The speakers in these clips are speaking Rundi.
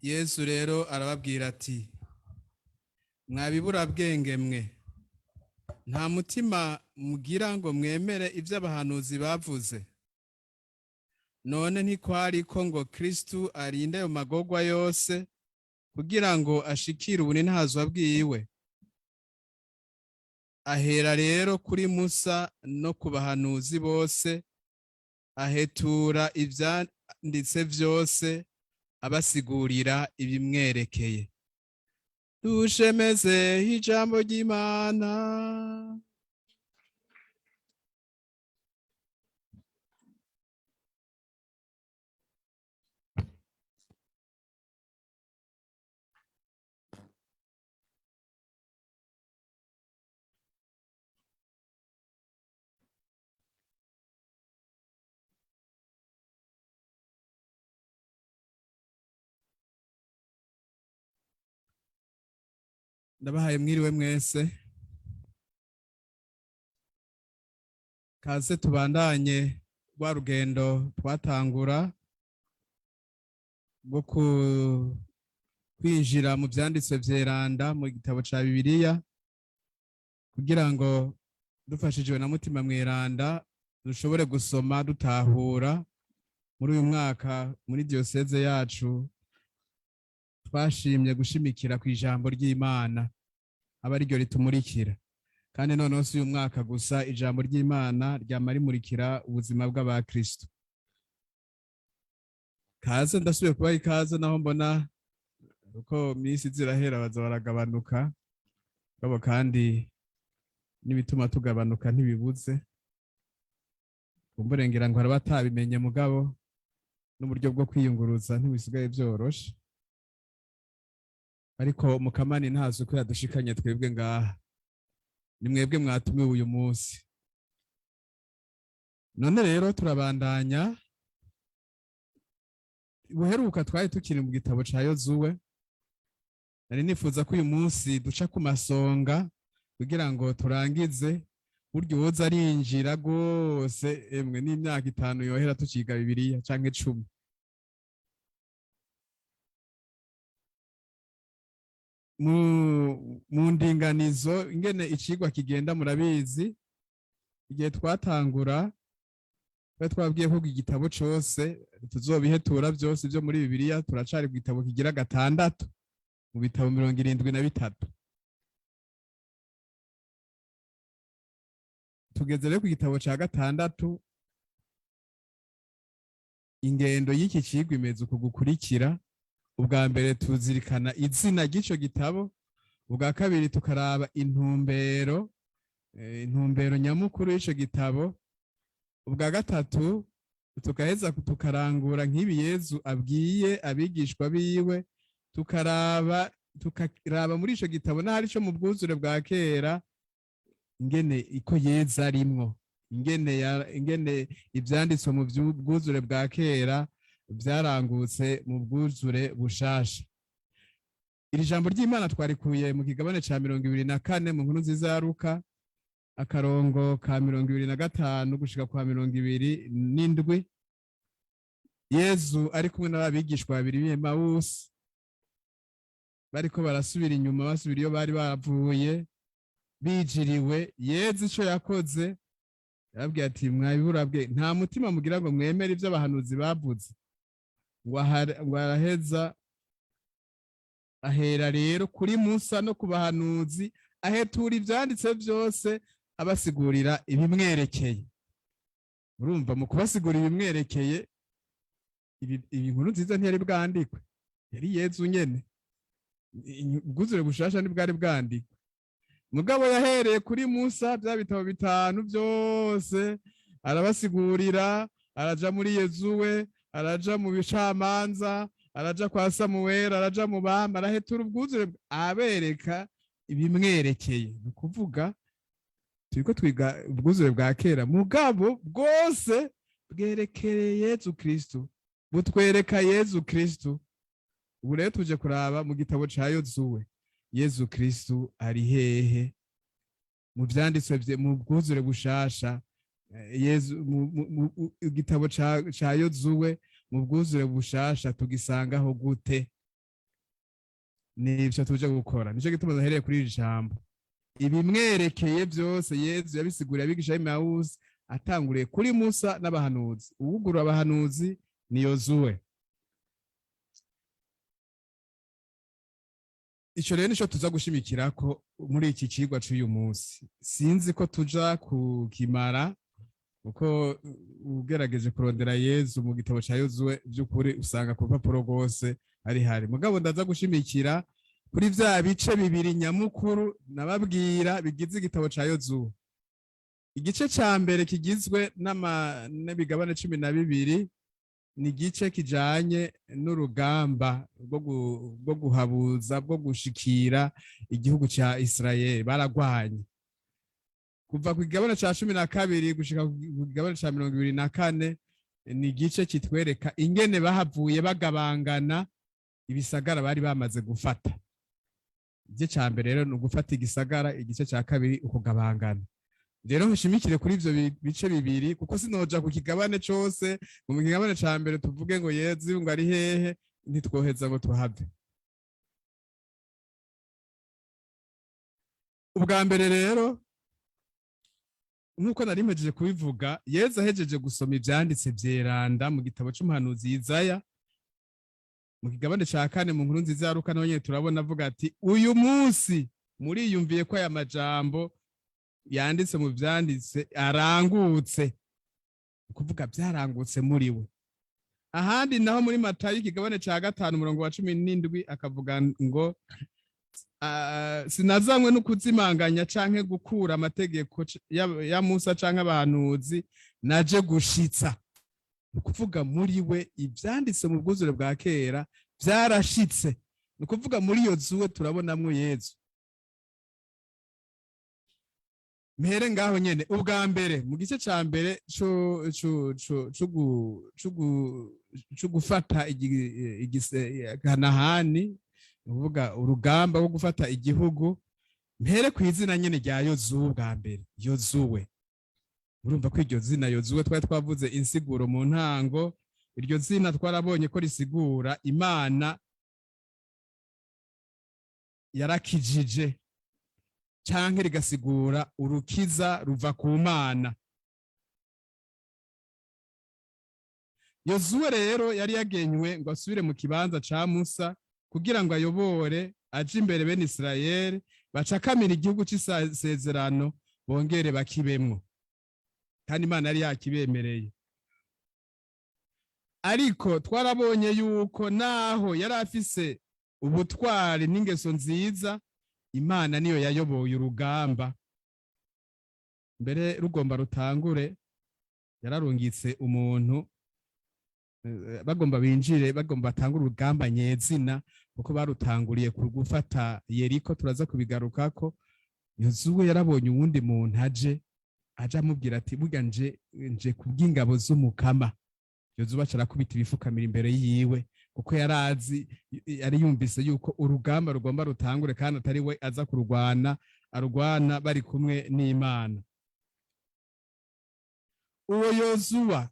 Yesu rero arababwira ati: "Mwabiburabwenge mwe, nta mutima mugira ngo mwemere ibyo abahanuzi bavuze. None ntikwari ko ngo Kristu arinde ayo magorwa yose kugira ngo ashikire ubuninahazwa bwiwe? Ahera rero kuri Musa no ku bahanuzi bose, ahetura ivyanditse vyose, abasigurira ibimwerekeye." Dushemeze ijambo ry'Imana. Ndabahaye mwiriwe mwese. Kaze tubandanye rwa rugendo twatangura rwo kwinjira mu vyanditswe vyeranda mu gitabo ca Bibiliya, kugira ngo dufashijwe na Mutima Mweranda dushobore gusoma dutahura. Muri uyu mwaka muri diyoseze yacu twashimye gushimikira ku ijambo ry'Imana, aba ariryo ritumurikira. Kandi noneho si uyu mwaka gusa, ijambo ry'Imana ryama rimurikira ubuzima bw'abakristo. Kaze, ndasubiye kubaha ikaze, naho mbona uko minsi zirahera baza baragabanuka babo, kandi n'ibituma tugabanuka ntibibuze. Kumbure ngira ngo hari abatabimenye, mugabo n'uburyo bwo kwiyunguruza ntibisigaye byoroshe. Ariko Mukamani ntazi uko yadushikanye twebwe ngaha, ni mwebwe mwatumiwe uyu munsi. None rero turabandanya. Buheruka twari tukiri mu gitabo ca Yozuwe. Nari nifuza ko uyu munsi duca ku masonga kugira ngo turangize. Burya uwoza arinjira rwose, emwe n'imyaka 5 yohera tuciga Bibiliya, canke 10. Mu ndinganizo ingene icigwa kigenda murabizi. Igihe twatangura twari twabwiye ko igitabo cose tuzobihetura byose byo muri Bibiliya. Turacari ku gitabo kigira gatandatu mu bitabo 73. Tugeze rero ku gitabo ca gatandatu. Ingendo y'iki cigwa imeze uku gukurikira: ubwa mbere tuzirikana izina ry'ico gitabo, ubwa kabiri tukaraba intumbero nyamukuru y'ico gitabo, ubwa gatatu tukaheza tukarangura nk'ibi Yezu abwiye abigishwa biwe, tukaraba muri ico gitabo n'ahari ico mu bwuzure bwa kera, ingene iko Yezu arimwo, ingene ivyanditswe mu bwuzure bwa kera byarangutse mu bwuzure bushasha. Iri jambo ry'Imana twarikuye mu kigabane ca 24 mu Nkuru Nziza ya Luka, akarongo ka 25 gushika kwa 27. Yezu ari kumwe n'abigishwa babiri b'Emawusi, bariko barasubira inyuma, basubira iyo bari bavuye, bijiriwe. Yezu ico yakoze, yarababwiye ati: "Mwabiburabwe, nta mutima mugira ngo mwemere ivyo abahanuzi bavuze." Ngo araheza ahera rero kuri Musa no ku bahanuzi, ahetura ivyanditse vyose, abasigurira ibimwerekeye. Urumva, mu kubasigurira ibimwerekeye, ibi Nkuru Nziza ntiyari bwandikwe, yari Yezu nyene. Ubwuzure bushasha ntibwari bwandikwe, mugabo yahereye kuri Musa, bya bitabo bitanu byose arabasigurira, araja muri Yezuwe, araja mu Bicamanza, araja kwa Samuweli, araja mu Bama, arahetura ubwuzure abereka ibimwerekeye. Ni ukuvuga turiko twiga ubwuzure bwa kera, mugabo bwose bwerekereye Yezu Kristu, butwereka Yezu Kristu. Ubu rero tuje kuraba mu gitabo ca Yozuwe, Yezu Kristu ari hehe mu vyanditswe mu bwuzure bushasha. Yezu mu igitabo ca Yozuwe mu bwuzure bushasha tugisangaho gute? Nivyo tuje gukora. Nico gituma nahereye kuri iri jambo: ibimwerekeye byose Yezu yabisiguriye abigisha b'Emawusi, atanguriye kuri Musa n'abahanuzi. Uwugurura abahanuzi ni Yozuwe. Ico rero nico tuza gushimikirako muri iki cigwa c'uyu munsi. Sinzi ko tuja kukimara, kuko ugerageje kurondera Yezu mu gitabo ca Yozuwe, by'ukuri usanga ku rupapuro rwose ari hari. Mugabo ndaza gushimikira kuri vya bice bibiri nyamukuru nababwira bigize igitabo ca Yozuwe. Igice ca mbere kigizwe n'ibigabane 12 ni igice kijanye n'urugamba rwo guhabuza, bwo gushikira igihugu ca Israel. Baragwanye kuva ku kigabane ca 12 gushika ku kigabane ca 24. Ni igice kitwereka ingene bahavuye bagabangana ibisagara bari bamaze gufata. Igice ca mbere rero ni ugufata igisagara, igice ca kabiri ukugabangana. Rero nshimikire kuri ivyo bice bibiri, kuko sinoja ku kigabane cose. Mu kigabane ca mbere tuvuge ngo Yezu ngo ari hehe, ntitwoheza ngo tuhave. Ubwa mbere rero, nk'uko nari mpejeje kubivuga, Yezu ahejeje gusoma ivyanditse vyeranda mu gitabo c'umuhanuzi Yizaya mu kigabane ca 4 mu nkuru nziza ya Luka, naho nyene turabona avuga ati: "Uyu munsi muriyumviye ko aya majambo yanditse mu vyanditse arangutse." Ukuvuga byarangutse muri we. Ahandi naho muri Matayo ikigabane ca 5 umurongo wa 17 akavuga ngo: "Sinazanywe no kuzimanganya canke gukura amategeko ya Musa canke abahanuzi, naje gushitsa." Ni ukuvuga muri we ivyanditse mu bwuzure bwa kera vyarashitse. Ni ukuvuga muri Yozuwe turabonamwo Yezu. Mpere ngaho nyene. Ubwa mbere, mu gice ca mbere co gufata Kanahani, ni ukuvuga urugamba rwo gufata igihugu, mpere ku izina nyene rya Yozuwe. Ubwa mbere Yozuwe, urumva ko iryo zina Yozuwe twari twavuze insiguro mu ntango. Iryo zina twarabonye ko risigura Imana yarakijije, canke rigasigura urukiza ruva ku Mana. Yozuwe rero yari yagenywe ngo asubire mu kibanza ca Musa kugira ngo ayobore aje imbere bene Israeli bacakamira igihugu c'isezerano, bongere bakibemwo, kandi Imana yari yakibemereye. Ariko twarabonye yuko naho yari afise ubutwari n'ingeso nziza, Imana niyo yayoboye urugamba. Mbere rugomba rutangure, yararungitse umuntu, bagomba binjire, bagomba batangure urugamba nyezina, kuko barutanguriye ku gufata Yeriko, turaza kubigarukako. Yozuwe yarabonye uwundi muntu aje amubwira ati: "Burya nje kubw'ingabo z'umukama." Yozuwe aca arakubita ibifukamira imbere yiwe, kuko yarazi, yari yumvise yuko urugamba rugomba rutangure kandi atari we aza kururwana, arurwana bari kumwe n'Imana. Uwo Yozuwa,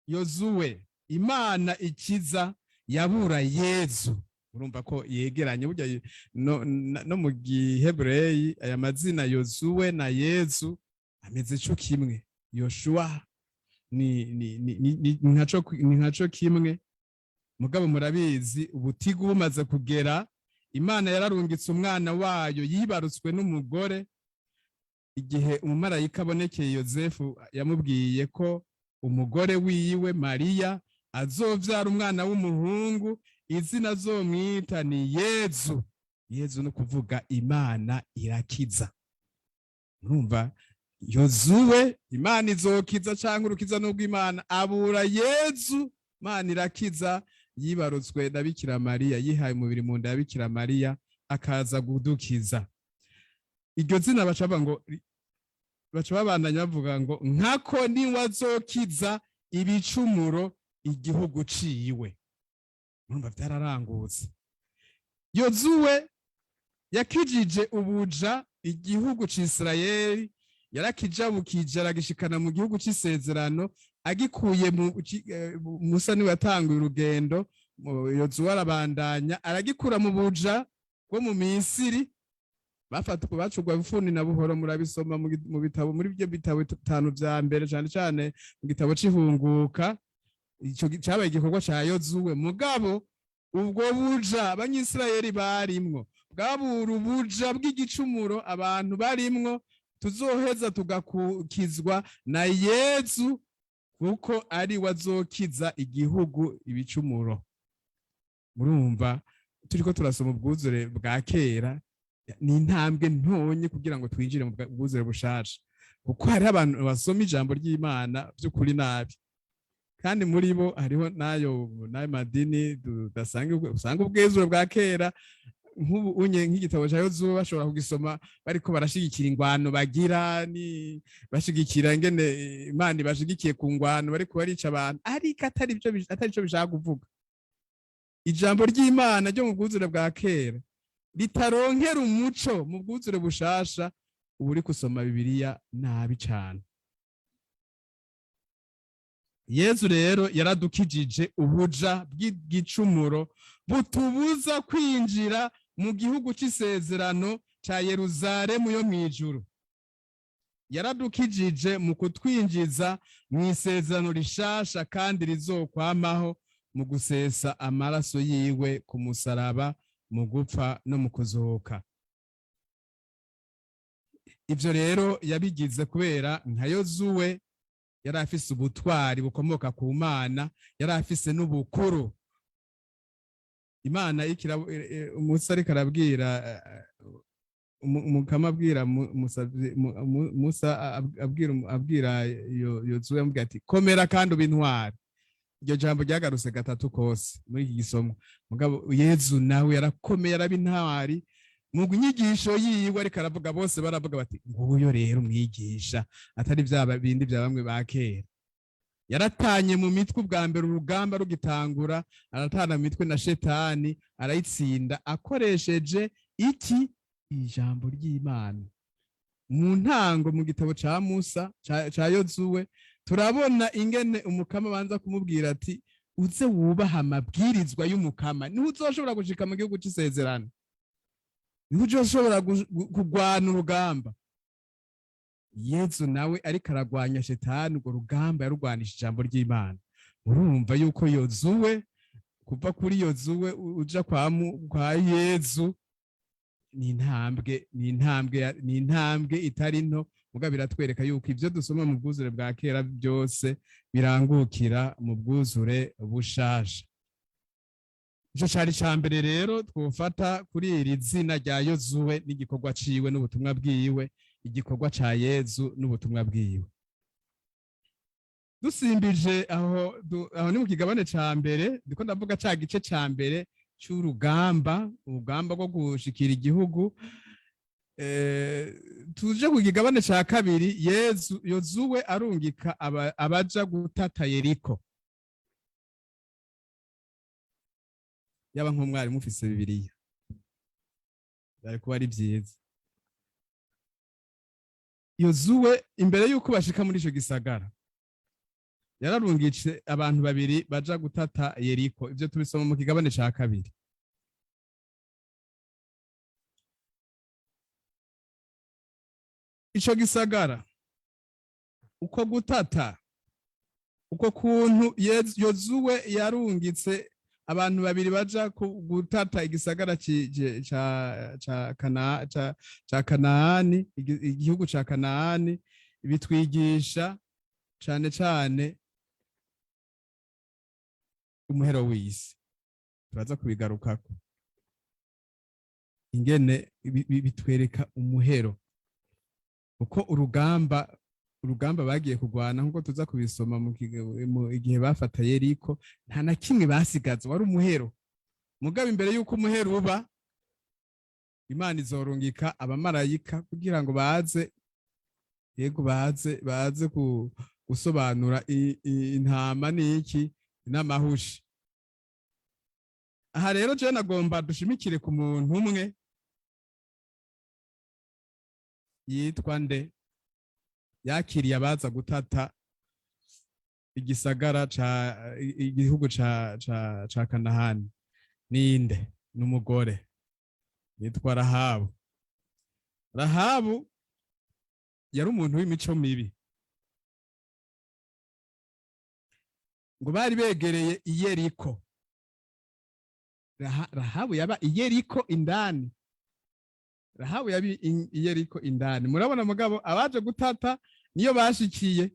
Yozuwe Imana ikiza, yabura Yezu. Urumva ko yegeranye. Burya no mu gihebureyi aya mazina Yozuwe na Yezu ameze co kimwe. Yoshua ni nkaco kimwe. Mugabo murabizi, ubutigu bumaze kugera, Imana yararungitse umwana wayo yibarutswe n'umugore. Igihe umumarayika abonekeye Yozefu, yamubwiye ko umugore wiwe Mariya azovyara umwana w'umuhungu, izina azomwita ni Yezu. Yezu no kuvuga Imana irakiza. Urumva Yozuwe Imana izokiza canke urukiza n'ubwo Imana, abura Yezu Imana irakiza, yibarutswe na Bikira Mariya, yihaye umubiri mu nda ya Bikira Mariya, akaza gudukiza. Iryo zina baca bavuga ngo, baca babandanya bavuga ngo: "Nkako niwe azokiza ibicumuro igihugu ciwe." Urumva vyararangutse. Yozuwe yakijije ubuja igihugu c'Isirayeli, yarakijabukije aragishikana mu gihugu c'isezerano, agikuye mu Musa niwe yatanguye urugendo, Yozuwe arabandanya aragikura mu buja. bwo mu Misiri. Bafatwa bacugwa bufuni na buhoro, murabisoma mu bitabo, muri byo bitabo bitanu vya mbere, cane cane mu gitabo c'Ihunguka. Ico cabaye igikorwa ca Yozuwe. Mugabo ubwo buja Abanyisirayeli barimwo bwabura ubuja bw'igicumuro abantu barimwo, tuzoheza tugakukizwa na Yezu, kuko ari we azokiza igihugu ibicumuro. Murumva turiko turasoma ubwuzure bwa kera, ni intambwe ntonyi kugira ngo twinjire mu bwuzure bushasha, kuko hariho abantu basoma ijambo ry'Imana by'ukuri nabi, kandi muri bo hariho n'ayo madini tudasanga, usanga ubwuzure bwa kera nk'ubu unye nk'igitabo cya Yozuwe bashobora kugisoma bariko barashigikira ingwano bagira, ni bashigikira ingene Imana ibashigikiye ku ngwano bariko barica abantu, ariko atari byo bishaka kuvuga. Ijambo ry'Imana ryo mu bwuzure bwa kera ritaronkera umuco mu bwuzure bushasha, uba uri gusoma Bibiliya nabi cane. Yezu rero yaradukijije ubuja bw'igicumuro butubuza kwinjira mu gihugu c'isezerano ca Yeruzalemu yo mw'ijuru. Yaradukijije mu kutwinjiza mu isezerano rishasha kandi rizokwamaho, mu gusesa amaraso yiwe ku musaraba, mu gupfa no mu kuzuka. Ivyo rero yabigize kubera nka Yozuwe yari afise ubutwari bukomoka ku Mana, yari afise n'ubukuru. Imana Musa ariko arabwira Umukama, abwira Musa, abwira Yozuwe, amubwira ati: "Komera kandi ube intwari." Iryo jambo ryagarutse gatatu kose muri iki gisomo. Mugabo Yezu nawe yarakomeye, araba intwari mu nyigisho yiwe. Ariko aravuga, bose baravuga bati: "Nguyo rero umwigisha, atari bya bindi bya bamwe ba kera." Yaratanye mu mitwe ubwa mbere urugamba rugitangura, aratana mu mitwe na Shetani, arayitsinda akoresheje iki? Ijambo ry'Imana. Mu ntango, mu gitabo ca Musa, ca Yozuwe, turabona ingene Umukama abanza kumubwira ati: "Uze wubaha amabwirizwa y'Umukama, niho uzoshobora gushika mu gihugu c'isezerano, niho uzoshobora kugwana urugamba." Yezu nawe ariko aragwanya Shetani, urwo rugamba yarugwanisha ijambo ry'Imana. Urumva yuko Yozuwe, kuva kuri Yozuwe uja kwa Yezu, ni intambwe itari nto. Mugabo biratwereka yuko ibyo dusoma mu bwuzure bwa kera byose birangukira mu bwuzure bushasha. Ico cari ca mbere rero twofata kuri iri zina rya Yozuwe n'igikorwa ciwe n'ubutumwa bwiwe, igikorwa ca Yezu n'ubutumwa bwiwe. Dusimbije aho, aho ni mu kigabane ca mbere, ndiko ndavuga ca gice ca mbere c'urugamba, urugamba rwo gushikira igihugu. Tuje ku kigabane ca kabiri. Yezu, Yozuwe arungika abaja gutata Yeriko. Yaba nk'umwarimu ufise Bibiliya, byari kuba ari byiza. Yozuwe, imbere y'uko bashika muri ico gisagara, yararungitse abantu babiri baja gutata Yeriko. Ivyo tubisoma mu kigabane ca kabiri. Ico gisagara, uko gutata, uko kuntu Yozuwe yarungitse abantu babiri baja gutata igisagara ca Kanaani, igihugu ca Kanaani, bitwigisha cane cane umuhero w'isi. Turaza kubigarukako ingene bitwereka umuhero, uko urugamba bagiye kurwana, nkuko tuza kubisoma mu igihe bafata Yeriko, nta na kimwe basigaza, wari umuhero. Mugabo imbere y'uko umuhero uba, Imana izorungika abamarayika kugira ngo baze, yego, baze gusobanura intama n'iki n'amahushi. Aha rero je nagomba dushimikire ku muntu umwe yitwa nde, yakiriye abaza gutata igisagara ca igihugu ca Kanahani. Ninde? N'umugore. Yitwa Rahabu. Rahabu yari umuntu w'imico mibi. Ngo bari begereye Iyeriko. Rahabu yaba Iyeriko indani. Rahabu yaba Iyeriko indani. Murabona mugabo abaje gutata niyo bashikiye.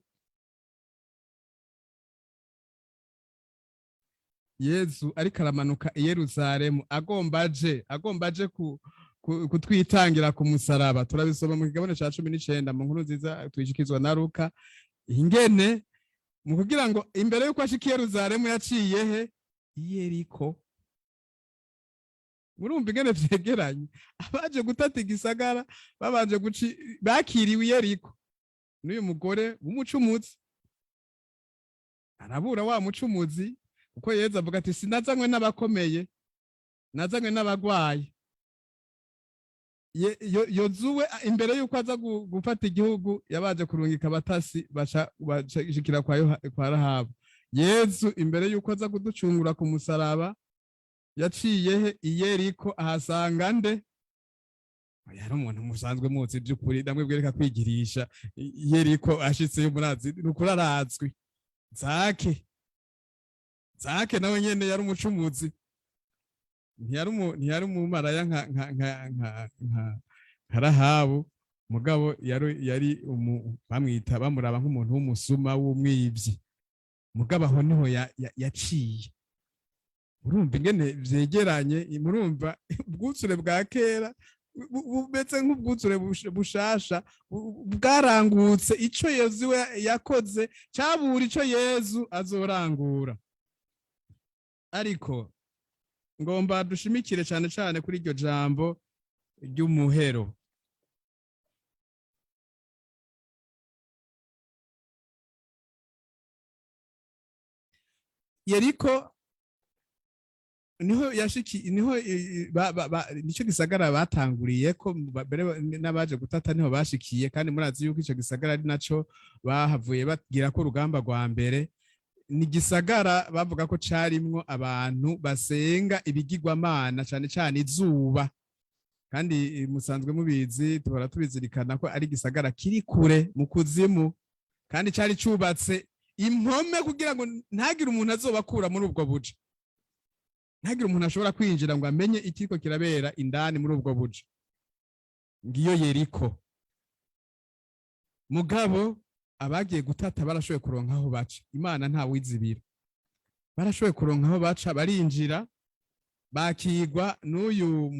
Yezu ariko aramanuka i Yerusalemu agomba aje kutwitangira ku musaraba. Turabisoma mu kigabane ca 19 mu nkuru nziza twishikizwa na Luka, ingene mu kugira ngo imbere yuko ashika i Yerusalemu yaciye he? Iyeriko. Murumva ingene vyegeranye. Abaje gutata igisagara babanje guci bakiriwe Iyeriko n'uyu mugore w'umucumuzi. Arabura wa mucumuzi, kuko Yezu avuga ati: "Sinazanywe n'abakomeye, nazanywe n'abagwayi." Yozuwe imbere yuko aza gufata igihugu yabaje kurungika abatasi, baca bashikira kwa Rahabu. Yezu imbere yuko aza kuducungura ku musaraba yaciye he? Iyeriko. Ahasanga nde? Yari umuntu musanzwe muzi by'ukuri, ndamwe bwereka kwigirisha. Iyeriko ashitseyo, murazi nukuri arazwi, Zake. Zake nawe nyene yari umucumuzi, ntiyari umumaraya nka Rahabu, mugabo yari bamwita, bamuraba nk'umuntu w'umusuma, w'umwivyi. Mugabo aho niho yaciye. Murumva ingene vyegeranye. Murumva ubwuzure bwa kera bumeze nk'ubwuzure bushasha bwarangutse. Ico Yezu we yakoze cabura ico Yezu azorangura. Ariko ngomba dushimikire cyane cyane kuri iryo jambo ry'umuhero. Yeriko niho yashiki, niho nico gisagara batanguriye ko mbere n'abaje gutata niho bashikiye. Kandi murazi yuko ico gisagara ari naco bahavuye bagira ko urugamba rwa mbere. Ni gisagara bavuga ko carimwo abantu basenga ibigirwamana, cane cane izuba. Kandi musanzwe mubizi, tuhora tubizirikana ko ari gisagara kiri kure mu kuzimu, kandi cari cubatse impome kugira ngo ntagire umuntu azobakura muri ubwo buja, ntagire umuntu ashobora kwinjira ngo amenye ikiriko kirabera indani muri ubwo buja. Ngiyo Yeriko. Mugabo abagiye gutata barashoboye kuronka aho baca. Imana nta wizibira, barashoboye kuronka aho baca, barinjira, bakigwa n'uyu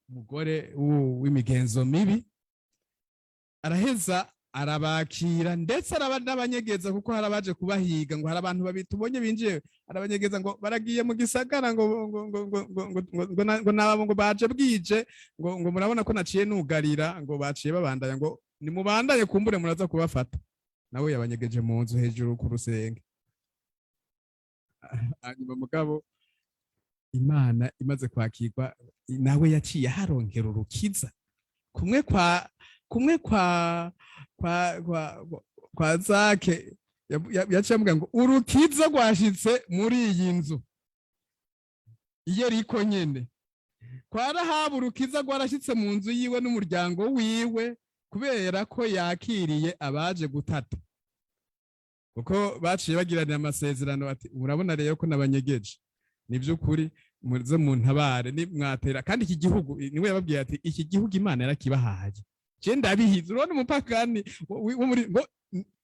mugore w'imigenzo mibi. Araheza arabakira, ndetse araba n'abanyegeza, kuko hari abaje kubahiga, ngo hari abantu babiri tubonye binjiye. Arabanyegeza ngo baragiye mu gisagara, ngo ngo ngo ngo ngo ngo ngo ngo ngo nabo ngo baje bwije, ngo murabona ko naciye nugarira, ngo baciye babandanya, ngo nimubandanye kumbure muraza kubafata. Nawe yabanyegeje mu nzu hejuru ku rusenge. Hanyuma mugabo Imana imaze kwakirwa, nawe yaciye aharonkera urukiza kumwe kwa Zake. Yaciye avuga ngo urukiza rwashitse muri iyi nzu Iyeriko nyene. Kwa Rahabu urukiza rwarashitse mu nzu yiwe n'umuryango wiwe, kubera ko yakiriye abaje gutata, kuko baciye bagiranira amasezerano bati: "Murabona rero ko nabanyegeje, ni by'ukuri muze muntabare ni mwatera." Kandi iki gihugu, niwe yababwiye ati: "Iki gihugu Imana yarakibahaye, je ndabihize." Urabona umupakani wo muri ngo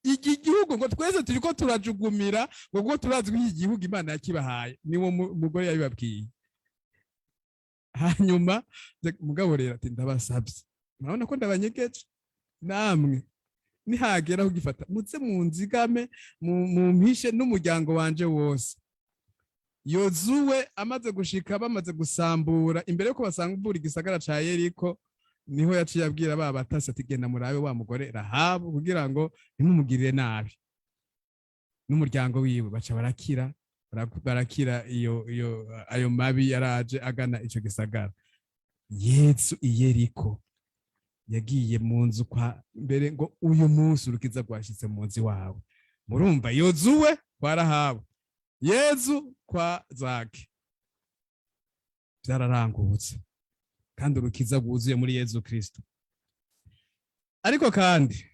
iki gihugu, ngo twese turiko turajugumira, ngo kuko turazi ko iki gihugu Imana yakibahaye. Niwo mugore yabibabwiye. Hanyuma mugabo rero ati: "Ndabasabye, murabona ko ndabanyegeje, namwe nihagera kugifata muze munzigame, mumpishe n'umuryango wanje wose." Yozuwe amaze gushika, bamaze gusambura, imbere yuko basambura igisagara ca Yeriko, niho yaciye abwira ba batasi ati: "Genda murabe wa mugore Rahabu kugira ngo ntimumugirire nabi n'umuryango wiwe." Baca barakira iyo ayo mabi yaraje agana ico gisagara. Yesu Iyeriko yagiye mu nzu kwa mbere, ngo uyu munsi urukiza rwashitse mu nzu iwawe. Murumva, Yozuwe kwa Rahabu, Yezu kwa Zake. Byararangutse kandi urukiza rwuzuye muri Yezu Kristo. Ariko kandi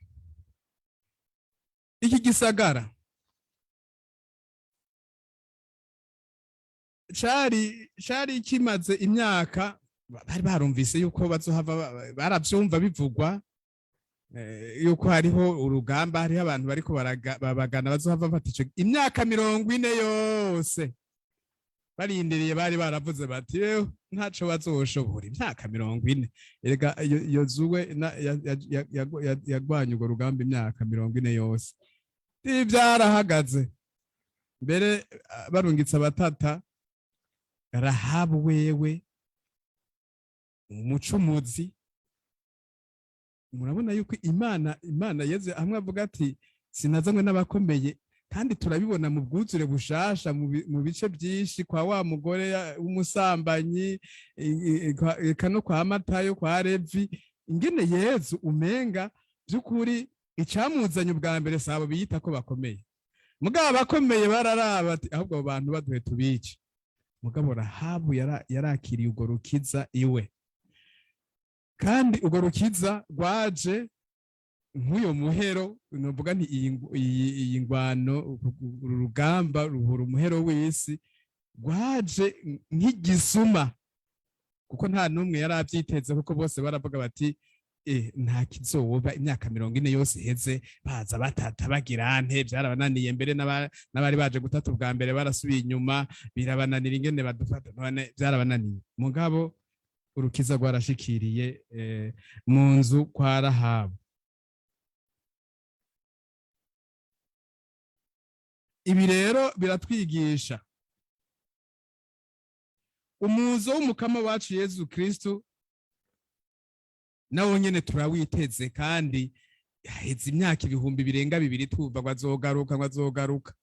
iki gisagara cari kimaze imyaka, bari barumvise yuko bazohava, baravyumva bivugwa yuko hariho urugamba, hariho abantu bariko babagana bazohava bafata ico. Imyaka 40 yose barindiriye, bari baravuze bati: "Ewe, ntaco bazoshobora." Imyaka 40 erega! Yozuwe yagwanye urwo rugamba imyaka 40 yose, ivyarahagaze. Mbere barungitse abatata, Rahabu wewe umucumuzi. Murabona yuko Imana Yezu hamwe avuga ati: "Sinazanywe n'abakomeye." Kandi turabibona mu bwuzure bushasha, mu bice byinshi, kwa wa mugore w'umusambanyi, eka no kwa Matayo, kwa Levi, ingene Yezu umenga by'ukuri icamuzanye ubwa mbere sabo biyita ko bakomeye. Mugabo abakomeye bararaba ati: "Ahubwo abo bantu baduhe tubice." Mugabo Rahabu yarakiriye urwo rukiza iwe, kandi urwo rukiza rwaje nk'uyo muhero. Novuga nti iyi ngwano, uru rugamba ruhura umuhero w'isi, rwaje nk'igisuma, kuko nta n'umwe yari abyiteze, kuko bose baravuga bati: "Nta kizoba, imyaka 40 yose iheze baza batata bagira nte, byarabananiye." Mbere n'abari baje gutata ubwa mbere barasubiye inyuma, birabananira ingene badufata, none byarabananiye. Mugabo urukiza rwarashikiriye mu nzu kwa Rahabu. Ibi rero biratwigisha umuzo w'Umukama wacu Yezu Kristu, nawo nyene turawiteze, kandi haheze imyaka ibihumbi birenga bibiri twumva ngo azogaruka, ngo azogaruka.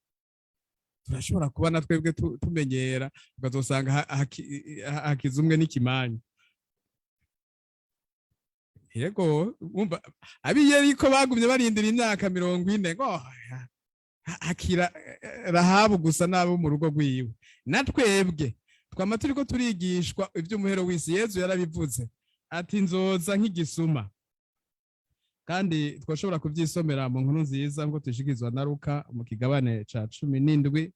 Turashobora kuba na twebwe tumenyera, ukazosanga hakiza umwe n'ikimanyu. Yego, wumva ab'Iyeriko bagumye barindira imyaka 40 ngo hakira Rahabu gusa n'abo mu rugo rwiwe. Na twebwe twama turiko turigishwa ivy'umuhero w'isi. Yezu yarabivuze ati: "Nzoza nk'igisuma." Kandi twashobora kuvyisomera mu nkuru nziza ngo tushikirizwa na Luka mu kigabane ca 17,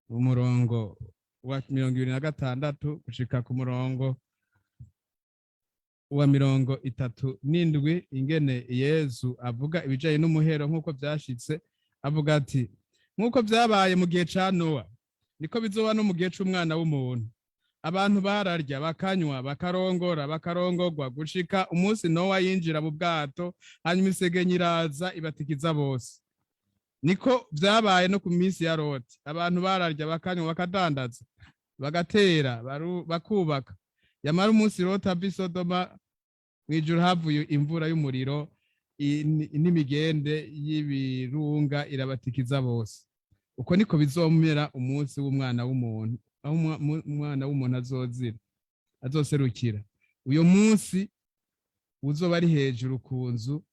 umurongo wa 26 gushika ku murongo wa 37, ingene Yezu avuga ibijanye n'umuhero nk'uko vyashitse. Avuga ati: "Nk'uko vyabaye mu gihe ca Nowa, niko bizoba no mu gihe c'Umwana w'umuntu. Abantu bararya, bakanywa, bakarongora, bakarongorwa, gushika umunsi Nowa yinjira mu bwato, hanyuma isegenyi iraza ibatikiza bose. Niko vyabaye no ku minsi ya Loti. Abantu bararya, bakanywa, bakadandaza, bagatera, bakubaka. Yamara umunsi Loti ava i Sodoma, mw'ijuru havuye imvura y'umuriro n'imigende y'ibirunga, irabatikiza bose. Uko niko bizomera umunsi w'Umwana w'umuntu, aho Umwana w'umuntu azozira, azoserukira. Uyo munsi uzoba ari hejuru ku nzu,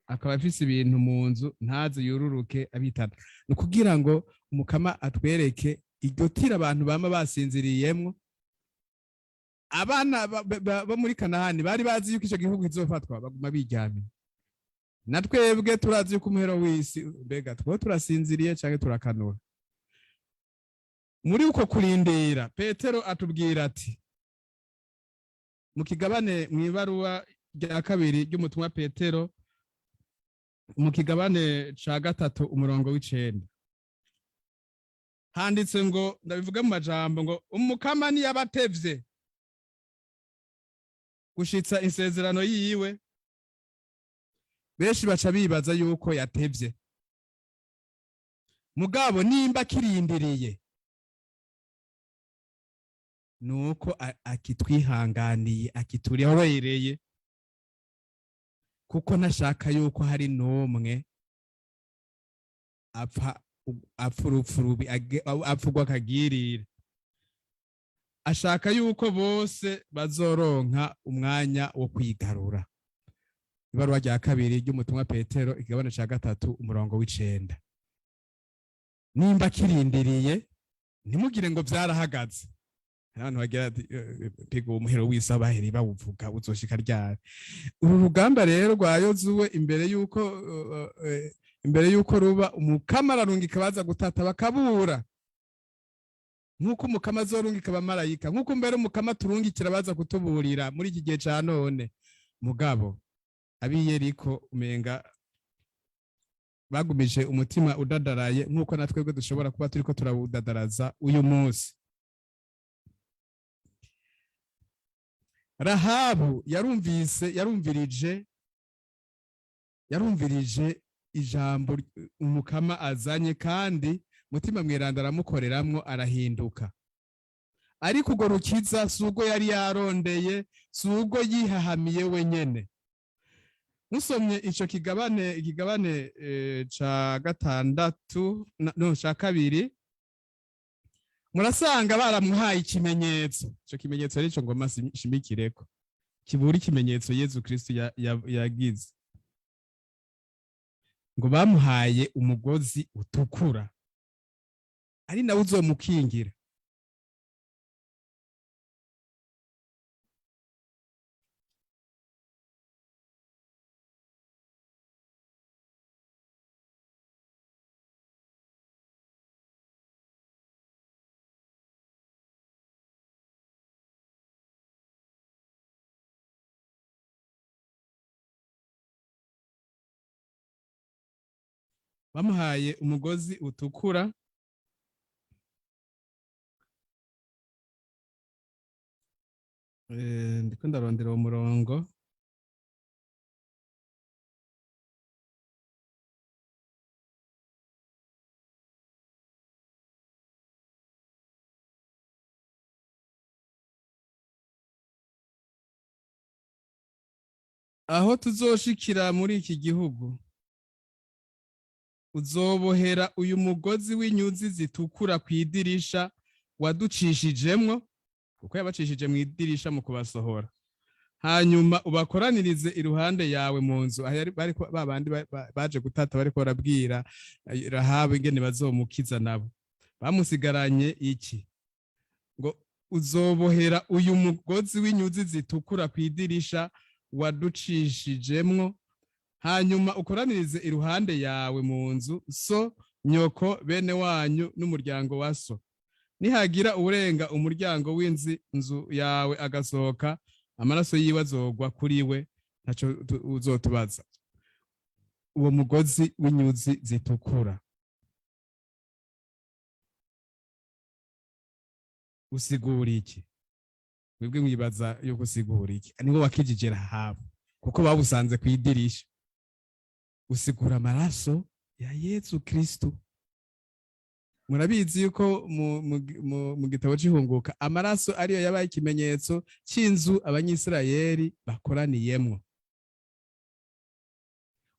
akaba afise ibintu mu nzu, ntaze yururuke abitana." Ni ukugira ngo Umukama atwereke iryo tiro abantu bama basinziriyemwo. Abana bo muri Kanahani bari bazi yuko ico gihugu kizofatwa, baguma biryamiye. Na twebwe turazi yuko umuhero w'isi, mbega two turasinziriye canke turakanura? Muri uko kurindira, Petero atubwira ati mu kigabane, mw'ibaruwa rya kabiri ry'umutumwa Petero, mu kigabane ca 3, umurongo w'9, handitse ngo, ndabivuga mu majambo ngo: "Umukama niyabatevye gushitsa isezerano yiwe." Benshi baca bibaza yuko yatevye, mugabo nimba akirindiriye, nuko akitwihanganiye, akituriherereye, kuko ntashaka yuko hari n'umwe apfa urupfu rubi, apfa urw'akagirire. Ashaka yuko bose bazoronka umwanya wo kwigarura. Ibaruwa rya kabiri ry'umutumwa Petero, ikigabane ca 3, umurongo w'9. Nimba akirindiriye, ntimugire ngo vyarahagaze. Hari abantu bagira ati: "Mbega uwo muhero w'isi bahereye bawuvuga uzoshika ryari?" Uru rugamba rero rwa Yozuwe, imbere yuko ruba, Umukama ararungika baza gutata bakabura, nk'uko Umukama azorungika abamarayika, nk'uko mbere Umukama turungikira baza kutuburira muri iki gihe ca none. Mugabo ab'Iyeriko umenga bagumije umutima udadaraye, nk'uko na twebwe dushobora kuba turiko turawudadaraza uyu munsi. Rahabu yarumvise, yarumvirije ijambo Umukama azanye, kandi Mutima Mweranda aramukoreramwo, arahinduka. Ariko urwo rukiza si urwo yari yarondeye, si urwo yihahamiye wenyene. Musomye ico kigabane, ikigabane ca gatandatu no ca kabiri, murasanga baramuhaye ikimenyetso. Ico kimenyetso arico ngoma shimikireko, kibura ikimenyetso Yezu Kristu yagize. Ngo bamuhaye umugozi utukura, ari nawe uzomukingira. Bamuhaye umugozi utukura. Ndiko ndarondera uwo murongo. Aho tuzoshikira muri iki gihugu, uzobohera uyu mugozi w'inyuzi zitukura ku idirisha waducishijemwo, kuko yabacishije mu idirisha mu kubasohora, hanyuma ubakoranirize iruhande yawe mu nzu. Aho bariko ba bandi baje gutata bariko barabwira Rahabu ingene bazomukiza, nabo bamusigaranye iki? Ngo uzobohera uyu mugozi w'inyuzi zitukura ku idirisha waducishijemwo, hanyuma ukoranirize iruhande yawe mu nzu so, nyoko, bene wanyu n'umuryango wa so. Nihagira urenga umuryango w'inzu nzu yawe agasohoka, amaraso yiwe azogwa kuri we, ntaco uzotubaza. Uwo mugozi w'inyuzi zitukura usigura iki? Mwebwe mwibaza yuko usigura iki? Niwo wakijije Rahabu, kuko bawusanze ku idirisha. Usigura amaraso ya Yezu Kristu. Murabizi yuko mu gitabo c'Ihunguka amaraso ariyo yabaye ikimenyetso c'inzu Abanyisirayeli bakoraniyemwo.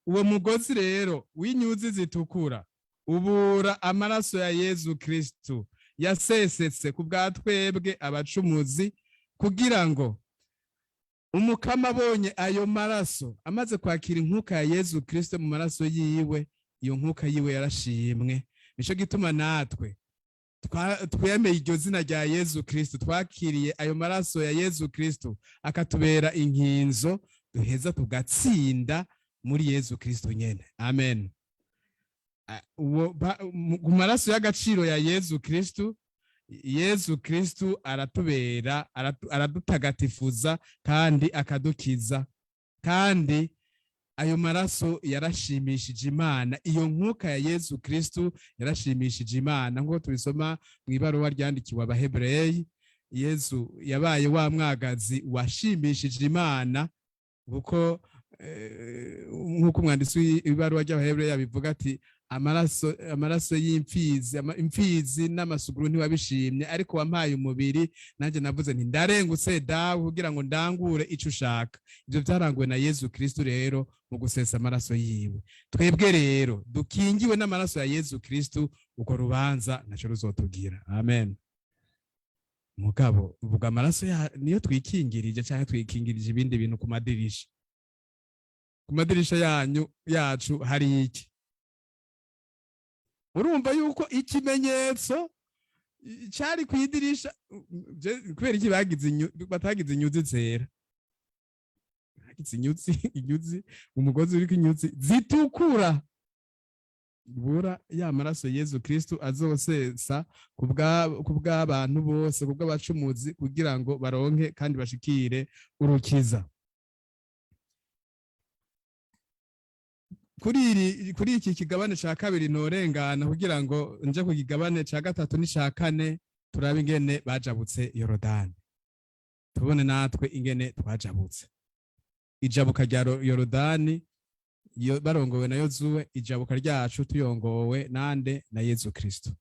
Uwo mugozi rero w'inyuzi zitukura ubura amaraso ya Yezu Kristu yasesetse ku bwa twebwe abacumuzi, kugira ngo Umukama abonye ayo maraso, amaze kwakira inkuka ya Yezu Kristo mu maraso yiwe, iyo nkuka yiwe yarashimwe. Nico gituma natwe twemeye iryo zina rya Yezu Kristo, twakiriye ayo maraso ya Yezu Kristo akatubera inkinzo, duheza tugatsinda muri Yezu Kristo nyene. Amen. Ku maraso y'agaciro ya Yezu Kristo, Yezu Kristo aratubera, aradutagatifuza kandi akadukiza. Kandi ayo maraso yarashimishije Imana, iyo nkuka ya Yezu Kristo yarashimishije Imana, nk'uko tubisoma mu ibaruwa ryandikiwe Abahebureyi. Yezu yabaye wa mwagazi washimishije Imana, kuko nk'uko umwanditsi w'ibaruwa ry'Abahebureyi abivuga ati: Amaraso y'imfizi, imfizi n'amasuguru ntiwabishimye, ariko wampaye umubiri, nanjye navuze nti ndarengutse Dawe kugira ngo ndangure ico ushaka." Ibyo byaranguwe na Yezu Kristo rero mu gusesa amaraso yiwe. Twebwe rero dukingiwe n'amaraso ya Yezu Kristo, urwo rubanza ntaco ruzotugira. Amen. Mugabo uvuga amaraso niyo twikingirije, canke twikingirije ibindi bintu ku madirisha? Ku madirisha yanyu, yacu hari iki? Urumva yuko ikimenyetso Cari kwidirisha. Kubera iki batagize inyuzi zera, bagize inyuzi, umugozi uriko inyuzi zitukura? Bura ya maraso Yezu Kristu azosesa kubw'abantu bose, kubw'abacumuzi, kugira ngo baronke kandi bashikire urukiza. Kuri iki kigabane ca kabiri ntorengana kugira ngo nje ku kigabane ca gatatu n'ica kane, turabe ingene bajabutse Yorodani, tubone natwe ingene twajabutse. Ijabuka rya Yorodani barongowe na Yozuwe, ijabuka ryacu tuyongowe nande? Na Yezu Kristo.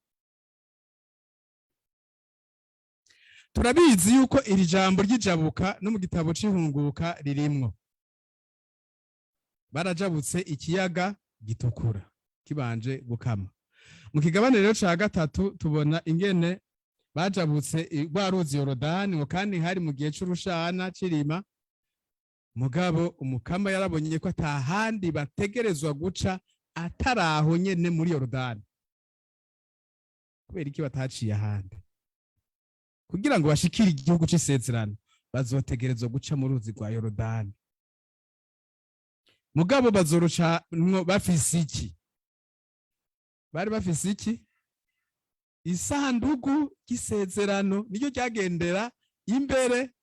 Turabizi yuko iri jambo ry'ijabuka no mu gitabo c'ihunguka ririmwo. Barajabutse ikiyaga gitukura kibanje gukama. Mu kigabane rero ca gatatu tubona ingene bajabutse rwa ruzi Yorodani, ngo kandi hari mu gihe c'urushana cirima. Mugabo umukama yarabonye ko atahandi bategerezwa guca ataraho nyene muri Yorodani. Kubera iki bataciye ahandi? Kugira ngo bashikire igihugu c'isezerano bazotegerezwa guca mu ruzi rwa Yorodani. Mugabo bazoruca mwo bafise iki? Bari bafise iki? Isandugu y'isezerano niyo ryagendera imbere.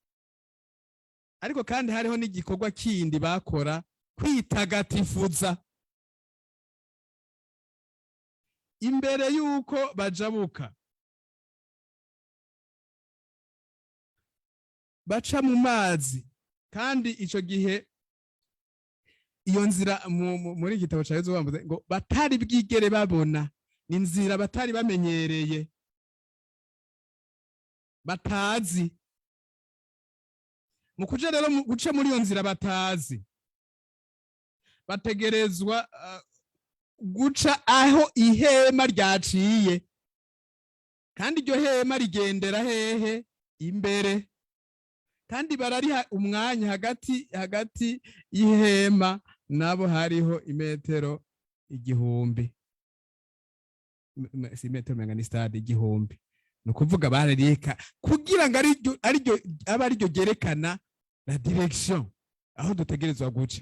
Ariko kandi hariho n'igikorwa kindi bakora, kwitagatifuza imbere yuko bajabuka. Baca mu mazi, kandi ico gihe iyo nzira muri igitabo ca Yezu bambuze ngo batari bwigere babona, ni inzira batari bamenyereye, batazi. Mu kuja rero guca muri iyo nzira batazi, bategerezwa guca aho ihema ryaciye, kandi iryo hema rigendera hehe? Imbere. Kandi barariha umwanya hagati y'ihema nabo hariho imetero 1000. Si imetero, menga ni stade 1000. Ni ukuvuga bararika kugira ngo abe ariryo ryerekana la direction aho dutegerezwa guca.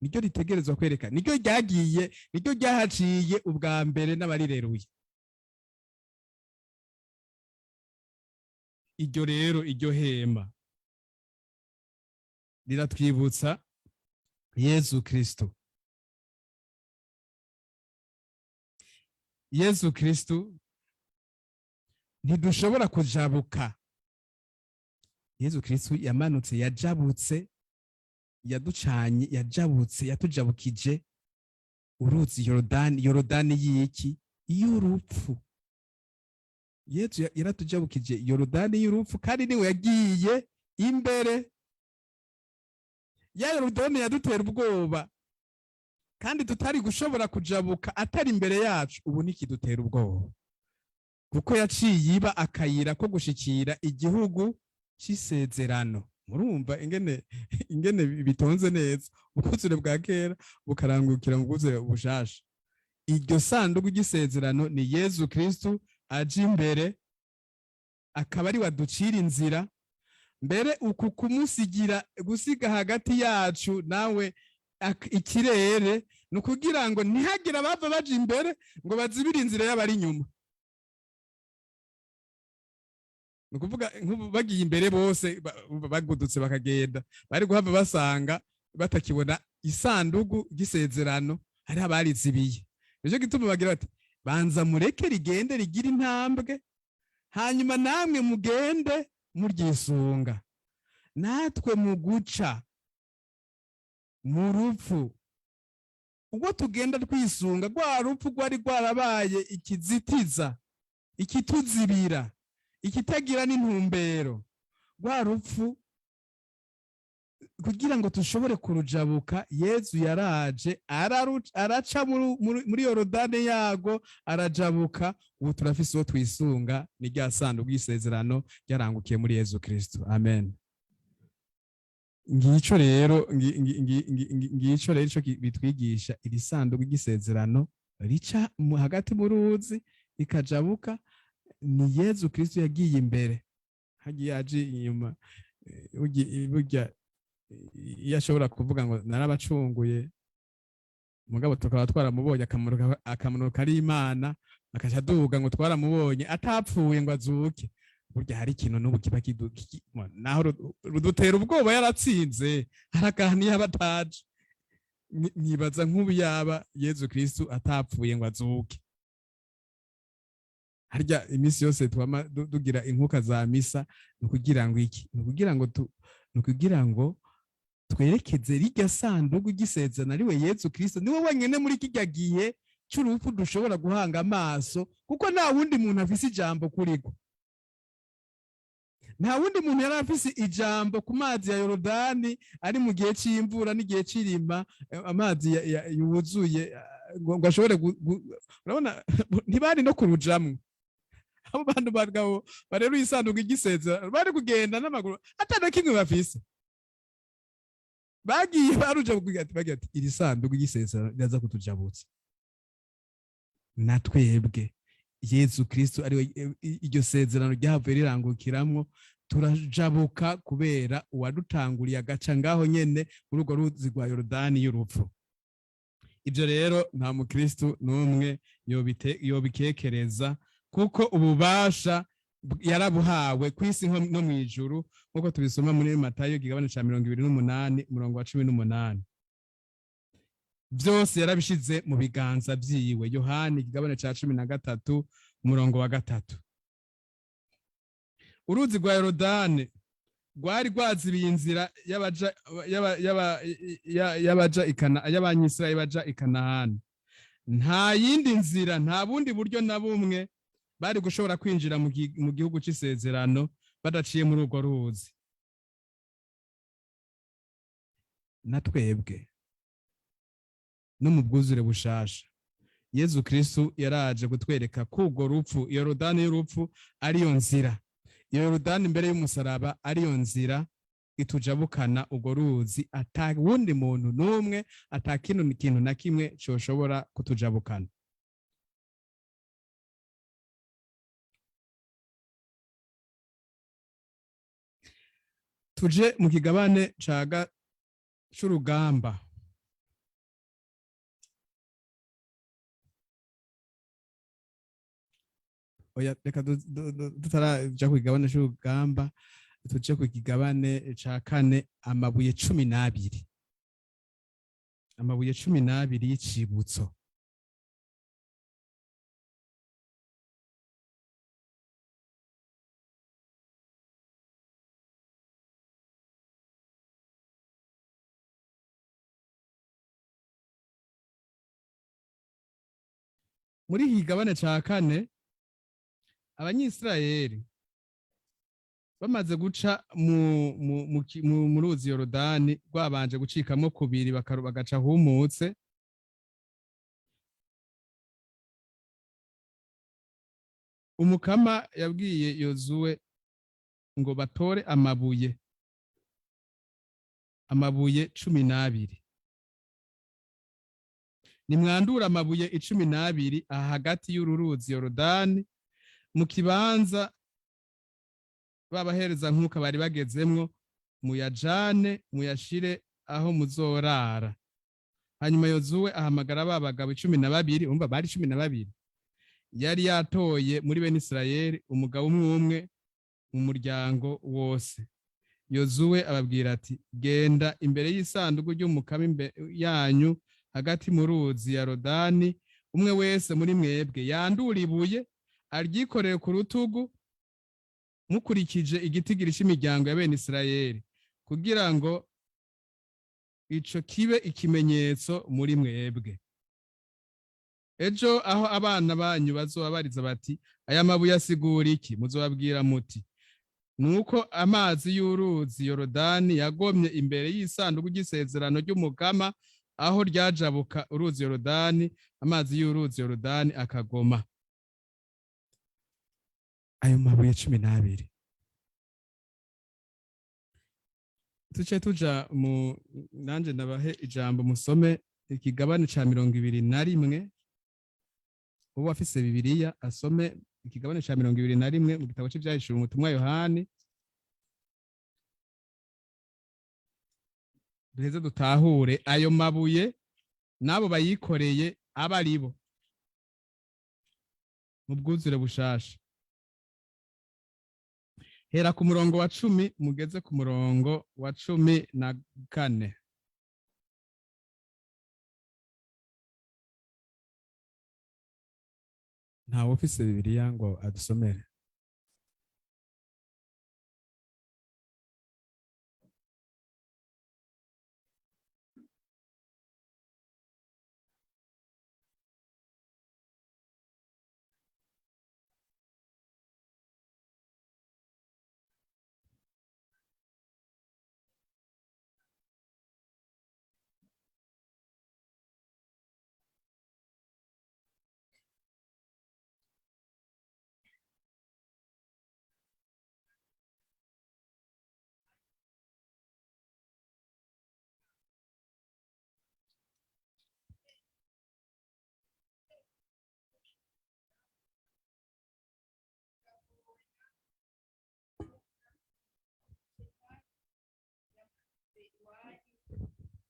Niryo ritegerezwa kwerekana, niryo ryagiye, niryo ryahaciye ubwa mbere n'abarireruye. Iryo rero, iryo hema riratwibutsa Yezu Kristo. Yezu Kristo ntidushobora kujabuka. Yezu Kristo yamanutse, yajabutse, yaducanye, yajabutse, yatujabukije uruzi Yorodani. Yorodani y'iki? Y'urupfu. Yezu yaratujabukije Yorodani y'urupfu, kandi niwe yagiye imbere. Ya Yorodani yadutera ubwoba, kandi tutari gushobora kujabuka atari imbere yacu. Ubu nikidutera ubwoba, kuko yaciye iba akayira ko gushikira igihugu c'isezerano. Murumva ingene bitonze neza, ubwuzure bwa kera bukarangukira mu bwuzure bushasha. Iryo sanduku ry'isezerano ni Yezu Kristo aje imbere, akaba ari waducira inzira. Mbere uku kumusigira, gusiga hagati yacu nawe ikirere, ni ukugira ngo ntihagire abava baja imbere ngo bazibire inzira y'abari inyuma. Ni ukuvuga nk'ubu bagiye imbere bose bagudutse bakagenda, bari guhava basanga batakibona isandugu ry'isezerano, hari abarizibiye. Nico gituma bagira bati banza mureke rigende rigire intambwe, hanyuma namwe mugende muryisunga. Natwe mu guca mu rupfu, ubwo tugenda twisunga rwa rupfu rwari rwarabaye ikizitiza, ikituzibira, ikitagira n'intumbero, rwa rupfu kugira ngo tushobore kurujabuka, Yezu yaraje araca muri Yorodani yago arajabuka. Ubu turafise uwo twisunga, ni rya sanduku y'isezerano ryarangukiye muri Yezu Kristo. Amen. Ngico rero, ngico rero ico bitwigisha iri sanduku ry'isezerano rica hagati mu ruzi rikajabuka. Ni Yezu Kristo yagiye imbere, hagiye aje inyuma. Burya iyo ashobora kuvuga ngo narabacunguye, mugabo tukaba twaramubonye akamanuka ari Imana, akaca aduga ngo twaramubonye atapfuye ngo azuke, burya hari ikintu n'ubu kiba naho rudutera ubwoba. Yaratsinze, hari akantu yaba ataje. Nkibaza nk'ubu yaba Yezu Kristo atapfuye ngo azuke, harya iminsi yose twama dugira inkuka za misa, ni ukugira ngo iki? Ni ukugira ngo twerekeze rirya sanduku ry'isezerano, ariwe Yezu Kristo. Niwe wenyine muri kirya gihe cy'urupfu dushobora guhanga amaso, kuko nta wundi muntu afise ijambo kuri rwo. Nta wundi muntu yari afise ijambo ku mazi ya Yorodani ari mu gihe cy'imvura n'igihe cy'irima, amazi yuzuye, ngo ashobore urabona ntibari no kurujamwo. Abo bantu bagabo bareruye isanduku ry'isezerano bari kugenda n'amaguru atana kimwe bafise. Bagiye baruja kugira ati, bagira ati iri sanduku ry'isezerano riraza kutujabutsa. Na twebwe Yezu Kristo ariwe iryo sezerano ryavuye rirangukiramwo, turajabuka kubera uwadutanguriye agaca ngaho nyene muri urwo ruzi rwa Yorodani y'urupfu. Ibyo rero nta mukristo n'umwe yobikekereza, kuko ububasha yarabuhawe ku isi no mu ijuru, nk'uko tubisoma muri Matayo igigabane ca 28, umurongo wa 18. Byose yarabishize mu biganza vyiwe. Yohani igigabane ca 13, umurongo wa 3. Uruzi rwa Yorodani rwari rwazibiye inzira y'Abanyisirayeli baja i Kanahani. Nta yindi nzira, nta bundi buryo na bumwe bari gushobora kwinjira mu gihugu c'isezerano badaciye muri urwo ruzi. Na twebwe no mu bwuzure bushasha, Yezu Kristo yaraje kutwereka ko urwo rupfu, Yorodani y'urupfu, ariyo nzira. Iyo Yorodani imbere y'umusaraba ariyo nzira itujabukana urwo ruzi, ata wundi muntu n'umwe, ata kintu na kimwe coshobora kutujabukana. Tuje mu kigabane caga c'urugamba. Oya, reka tutaraja ku kigabane c'urugamba, tuje ku kigabane ca kane, amabuye 12, amabuye 12 y'icibutso. Muri iki kigabane ca kane, Abanyisirayeli bamaze guca mu ruzi Yorodani rwabanje gucikamo kubiri, bagaca humutse, Umukama yabwiye Yozuwe ngo batore amabuye 12. Nimwandure amabuye 12 aha hagati y'uru ruzi Yorodani, mu kibanza babahereza nkuka bari bagezemwo, muyajane muyashire aho muzorara. Hanyuma Yozuwe ahamagara ba bagabo 12, umva bari 12, yari yatoye muri bene Isirayeli, umugabo umwe umwe mu muryango wose. Yozuwe ababwira ati: genda imbere y'isanduku ry'Umukama yanyu hagati mu ruzi ya Yorodani, umwe wese muri mwebwe yandura ibuye aryikorere ku rutugu, mukurikije igitigiri cy'imiryango ya bene Isirayeli, kugira ngo ico kibe ikimenyetso muri mwebwe. Ejo aho abana banyu bazobabariza bati: aya mabuye asigura iki? Muzobabwira muti: nuko amazi y'uruzi Yorodani yagomye imbere y'isanduku ry'isezerano ry'Umukama, aho ryajabuka uruzi Yorodani, amazi y'uruzi Yorodani akagoma. Ayo mabuye 12. Tuce tuja mu nanje ndabahe ijambo musome ikigabane ca 21. Uwo afise Bibiliya asome. Ikigabane ca 21 mu gitabo c'Ivyahishuwe umutumwa Yohani, duheze dutahure ayo mabuye n'abo bayikoreye aba ari bo mu bwuzure bushasha. Hera ku murongo wa 10 mugeze ku murongo wa 14. Ntawe ufise Bibiliya ngo adusomere?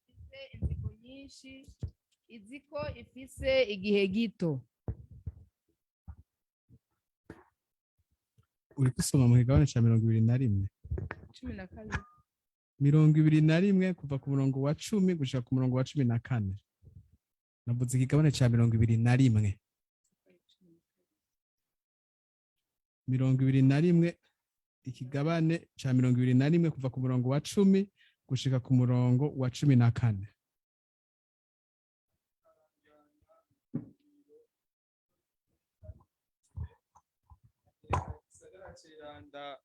Ifise inzigo nyinshi, izi ko ifise igihe gito. Uri gusoma mu kigabane ca 21? 12. 21, kuva ku murongo wa 10 gushika ku murongo wa 14. Navuze ikigabane ca 21. 21, ikigabane ca 21, kuva ku murongo wa 10 gushika ku murongo wa 14. Igisagara ceranda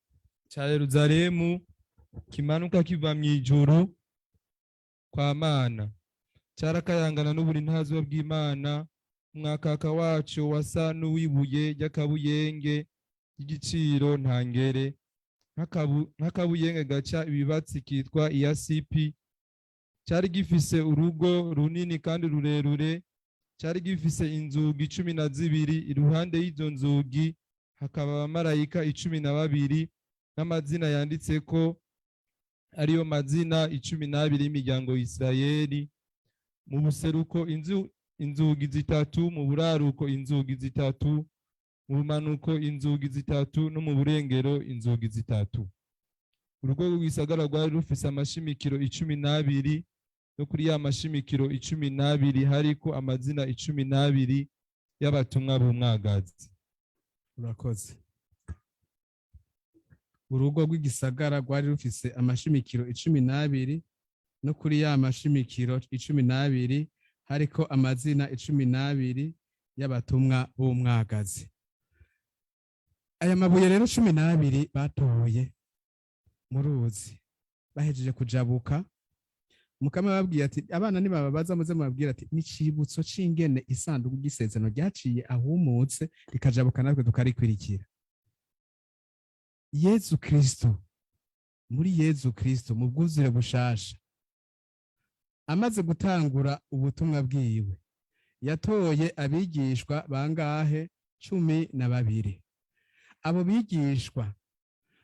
ca Yeruzalemu kimanuka kiva mw'ijuru kwa Mana, carakayangana n'uburintazwa bw'Imana. Umwakaka waco wasa n'uwibuye ry'akabuyenge ry'igiciro ntangere, nk'akabuyenge gaca ibibatsi kitwa iyasipi. Cari gifise urugo runini kandi rurerure, cari gifise inzugi 12. Iruhande y'izo nzugi hakaba abamarayika 12 n'amazina yanditseko, ariyo mazina 12 y'imiryango y'Isirayeli. Mu buseruko inzugi zitatu, mu buraruko inzugi zitatu, mu bumanuko inzugi zitatu, no mu burengero inzugi zitatu. Urugo rw'igisagara rwari rufise amashimikiro 12, no kuri ya mashimikiro 12 hariko amazina 12 y'abatumwa b'umwagazi. Urakoze. Urugo rw'igisagara rwari rufise amashimikiro 12, no kuri ya mashimikiro 12 hariko amazina 12 y'abatumwa b'umwagazi. Aya mabuye rero 12 batoye mu ruzi bahejeje kujabuka, Mukama babwiye ati: "Abana nibababaza, muze mubabwira ati n'icibutso c'ingene isanduku ry'isezerano ryaciye ahumutse rikajabuka, natwe tukarikwirikira." Yezu Kristo, muri Yezu Kristo mu bwuzure bushasha, amaze gutangura ubutumwa bwiwe, yatoye abigishwa bangahe? 12. Abo bigishwa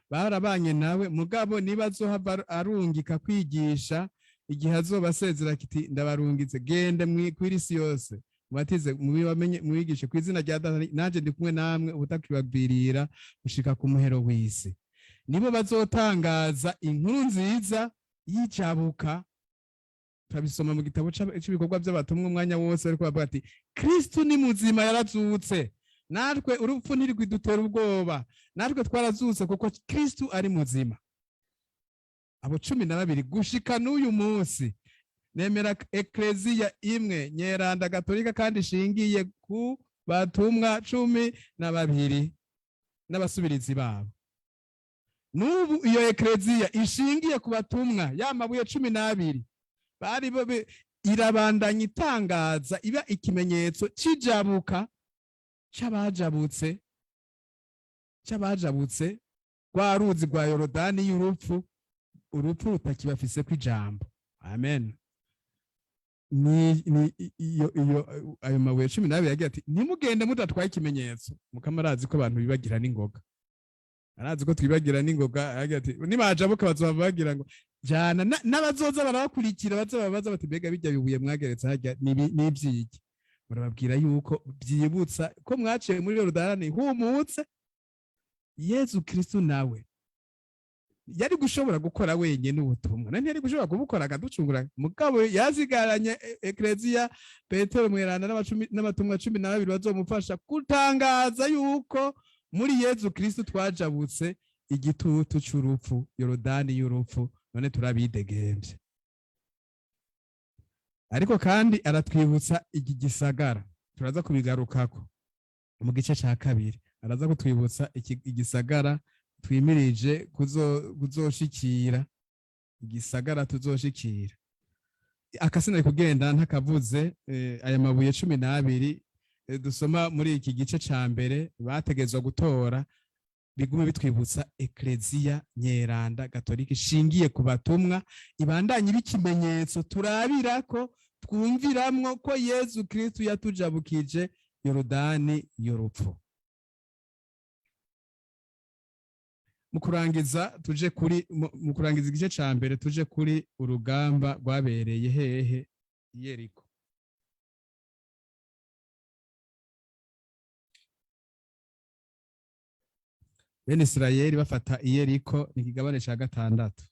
barabanye nawe, mugabo niba azohava arungika kwigisha igihe azoba asezera, kiti: "Ndabarungitse, gende kw'isi yose, mubatize, mubamenye, mwigishe ku izina rya Data, nanje ndi kumwe namwe ubutakibabwirira gushika ku muhero w'isi." Nibo bazotangaza inkuru nziza y'ijabuka. Turabisoma mu gitabo c'ibikorwa by'abatumwa, umwanya wose ariko bavuga ati: "Kristu ni muzima, yarazutse, natwe urupfu ntirwidutera ubwoba, natwe twarazutse kuko Kristu ari muzima." Abo 12 gushika n'uyu munsi, nemera ekleziya imwe nyeranda gatolika kandi ishingiye ku batumwa 12 n'abasubirizi babo. N'ubu iyo ekleziya ishingiye ku batumwa, ya mabuye 12 bari irabandanya itangaza, iba ikimenyetso c'ijabuka c'abajabutse rwa ruzi rwa Yorodani y'urupfu, urupfu rutakibafise kw'ijambo. Amen. Ni iyo ayo mabuye 12 yagira ati: "Ntimugende mudatwaye ikimenyetso." Mukama arazi ko abantu bibagira n'ingoga, arazi ko twibagira n'ingoga. Aragira ati: "Nibajabuka bazohava bagira ngo jana n'abazoza barabakurikira, baza babaza bati: 'Mbega bijya bibuye mwageretse harya n'ivyiki?' Murababwira yuko byibutsa ko mwaciye muri Yorodani humutse." Yezu Kristu nawe yari gushobora gukora wenyine ubutumwa, na ntiyari gushobora kubukora akaducungura, mugabo yazigaranye ekleziya, Petero mweranda n'abatumwa 12 bazomufasha gutangaza yuko muri Yezu Kristu twajabutse igitutu c'urupfu, Yorodani y'urupfu, none turabidegembye. Ariko kandi aratwibutsa iki gisagara, turaza kubigarukako mu gice ca kabiri. Araza kutwibutsa iki igisagara twimirije kuzoshikira, igisagara tuzoshikira. Akasina kugenda ntakavuze aya mabuye 12 dusoma muri iki gice ca mbere bategezwa gutora, bigume bitwibutsa ekleziya nyeranda gatolika ishingiye ku batumwa, ibandanye ibikimenyetso turabirako, twumviramwo ko Yezu Kristu yatujabukije Yorodani y'urupfu. Mu kurangiza tuje kuri mu kurangiza igice ca mbere, tuje kuri urugamba rwabereye hehe? Yeriko. Bene Isirayeli bafata Iyeriko, ni ikigabane ca gatandatu.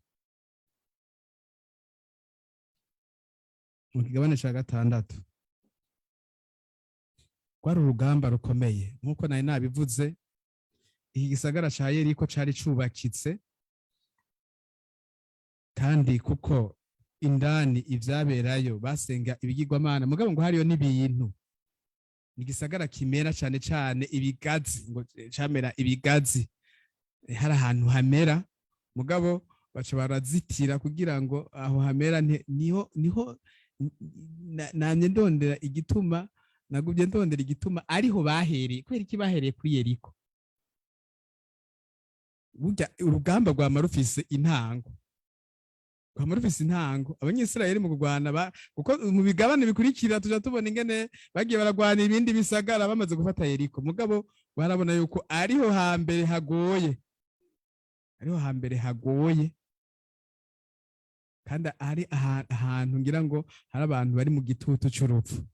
Mu kigabane ca gatandatu rwari urugamba rukomeye, nk'uko nari nabivuze. Iki gisagara ca Yeriko cari cubakitse, kandi kuko indani ivyaberayo basenga ibigirwamana, mugabo ngo hariyo n'ibintu. Ni igisagara kimera cane cane ibigazi, ngo camera ibigazi. Hari ahantu hamera, mugabo baca barazitira kugira ngo aho hamera niho namye ndondera igituma, nagumye ndondera igituma ariho bahereye. Kubera iki bahereye kuri Yeriko? Burya urugamba rwama rufise intango, rwama rufise intango. Abanyisirayeli mu kurwana, kuko mu bigabane bikurikira tuja tubona ingene bagiye baragwana ibindi bisagara bamaze gufata Yeriko, mugabo barabona yuko ariho hambere hagoye, ariho hambere hagoye, kandi ari ahantu ngira ngo hari abantu bari mu gitutu c'urupfu.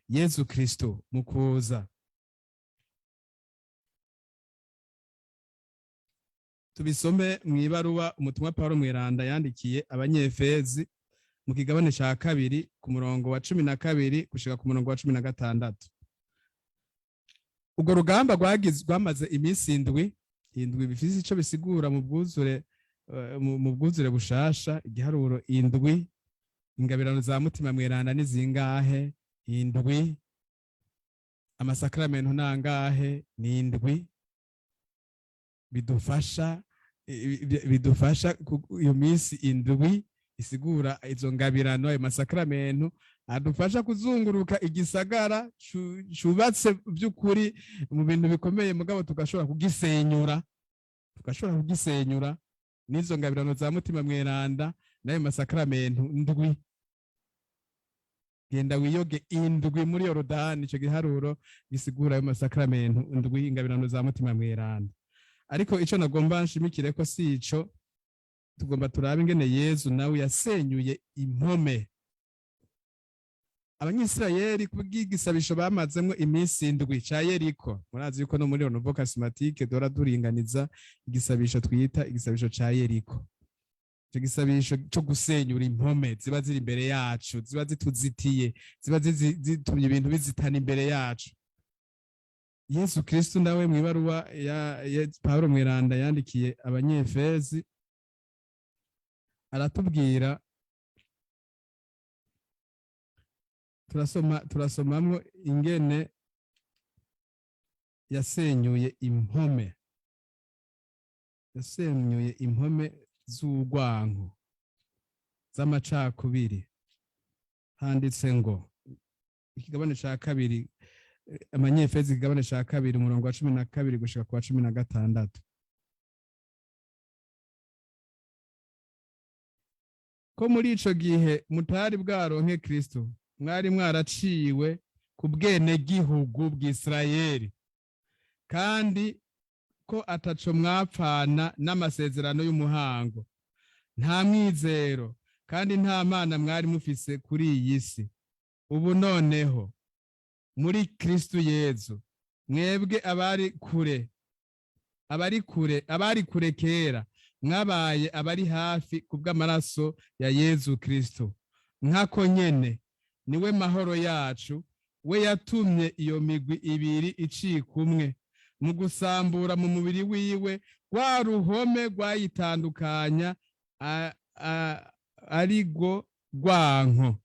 Yezu Kristo mu kuza, tubisome mu ibaruwa umutumwa Paulo Mweranda yandikiye Abanyefezi mu kigabane ca kabiri, ku murongo wa 12 gushika ku murongo wa 16. Urwo rugamba rwamaze iminsi indwi. Indwi bifise ico bisigura mu bwuzure, mu bwuzure bushasha. Igiharuro indwi, ingabirano za Mutima Mweranda ni zingahe? Indwi. Amasakramentu nangahe? Ni indwi. Bidufasha iyo minsi indwi isigura izo ngabirano, ayo masakramentu adufasha kuzunguruka igisagara cubatse by'ukuri mu bintu bikomeye, mugabo tugashobora kugisenyura, tugashobora kugisenyura n'izo ngabirano za Mutima Mweranda n'ayo masakramentu ndwi. Genda wiyoge indwi muri Yorodani, ico giharuro gisigura ayo masakramentu ndwi, ingabirano za Mutima Mweranda. Ariko ico nagomba nshimikire ko si ico, tugomba turabe ingene Yezu nawe yasenyuye impome. Abanyisirayeli kubw'igisabisho bamazemwo iminsi indwi ca Yeriko, murazi yuko no muri Renouveau Charismatique dora turinganiza igisabisho twita igisabisho ca Yeriko, ico gisabisho co gusenyura impome ziba ziri imbere yacu, ziba zituzitiye, ziba zitumye ibintu bizitana imbere yacu. Yesu Kristu nawe mu ibaruwa ya Paulo Mweranda yandikiye Abanyefezi aratubwira, turasomamwo ingene yasenyuye impome, yasenyuye impome z'urwanko, z'amacakubiri. Handitse ngo ikigabane ca kabiri, Abanyefezi ikigabane ca kabiri, umurongo wa 12 gushika ku wa 16. Ko muri ico gihe mutari bwaronke Kristo, mwari mwaraciwe ku bwenegihugu bw'Isirayeli, kandi ko ataco mwapfana n'amasezerano y'umuhango, nta mwizero kandi nta mana mwari mufise kuri iyi si. Ubu noneho muri Kristo Yezu, mwebwe abari kure, abari kure, abari kure kera, mwabaye abari hafi kubw'amaraso ya Yezu Kristo. Nkako nyene niwe mahoro yacu, we yatumye iyo migwi ibiri icika umwe mu gusambura mu mubiri wiwe rwa ruhome rwayitandukanya, ari rwo rwanko.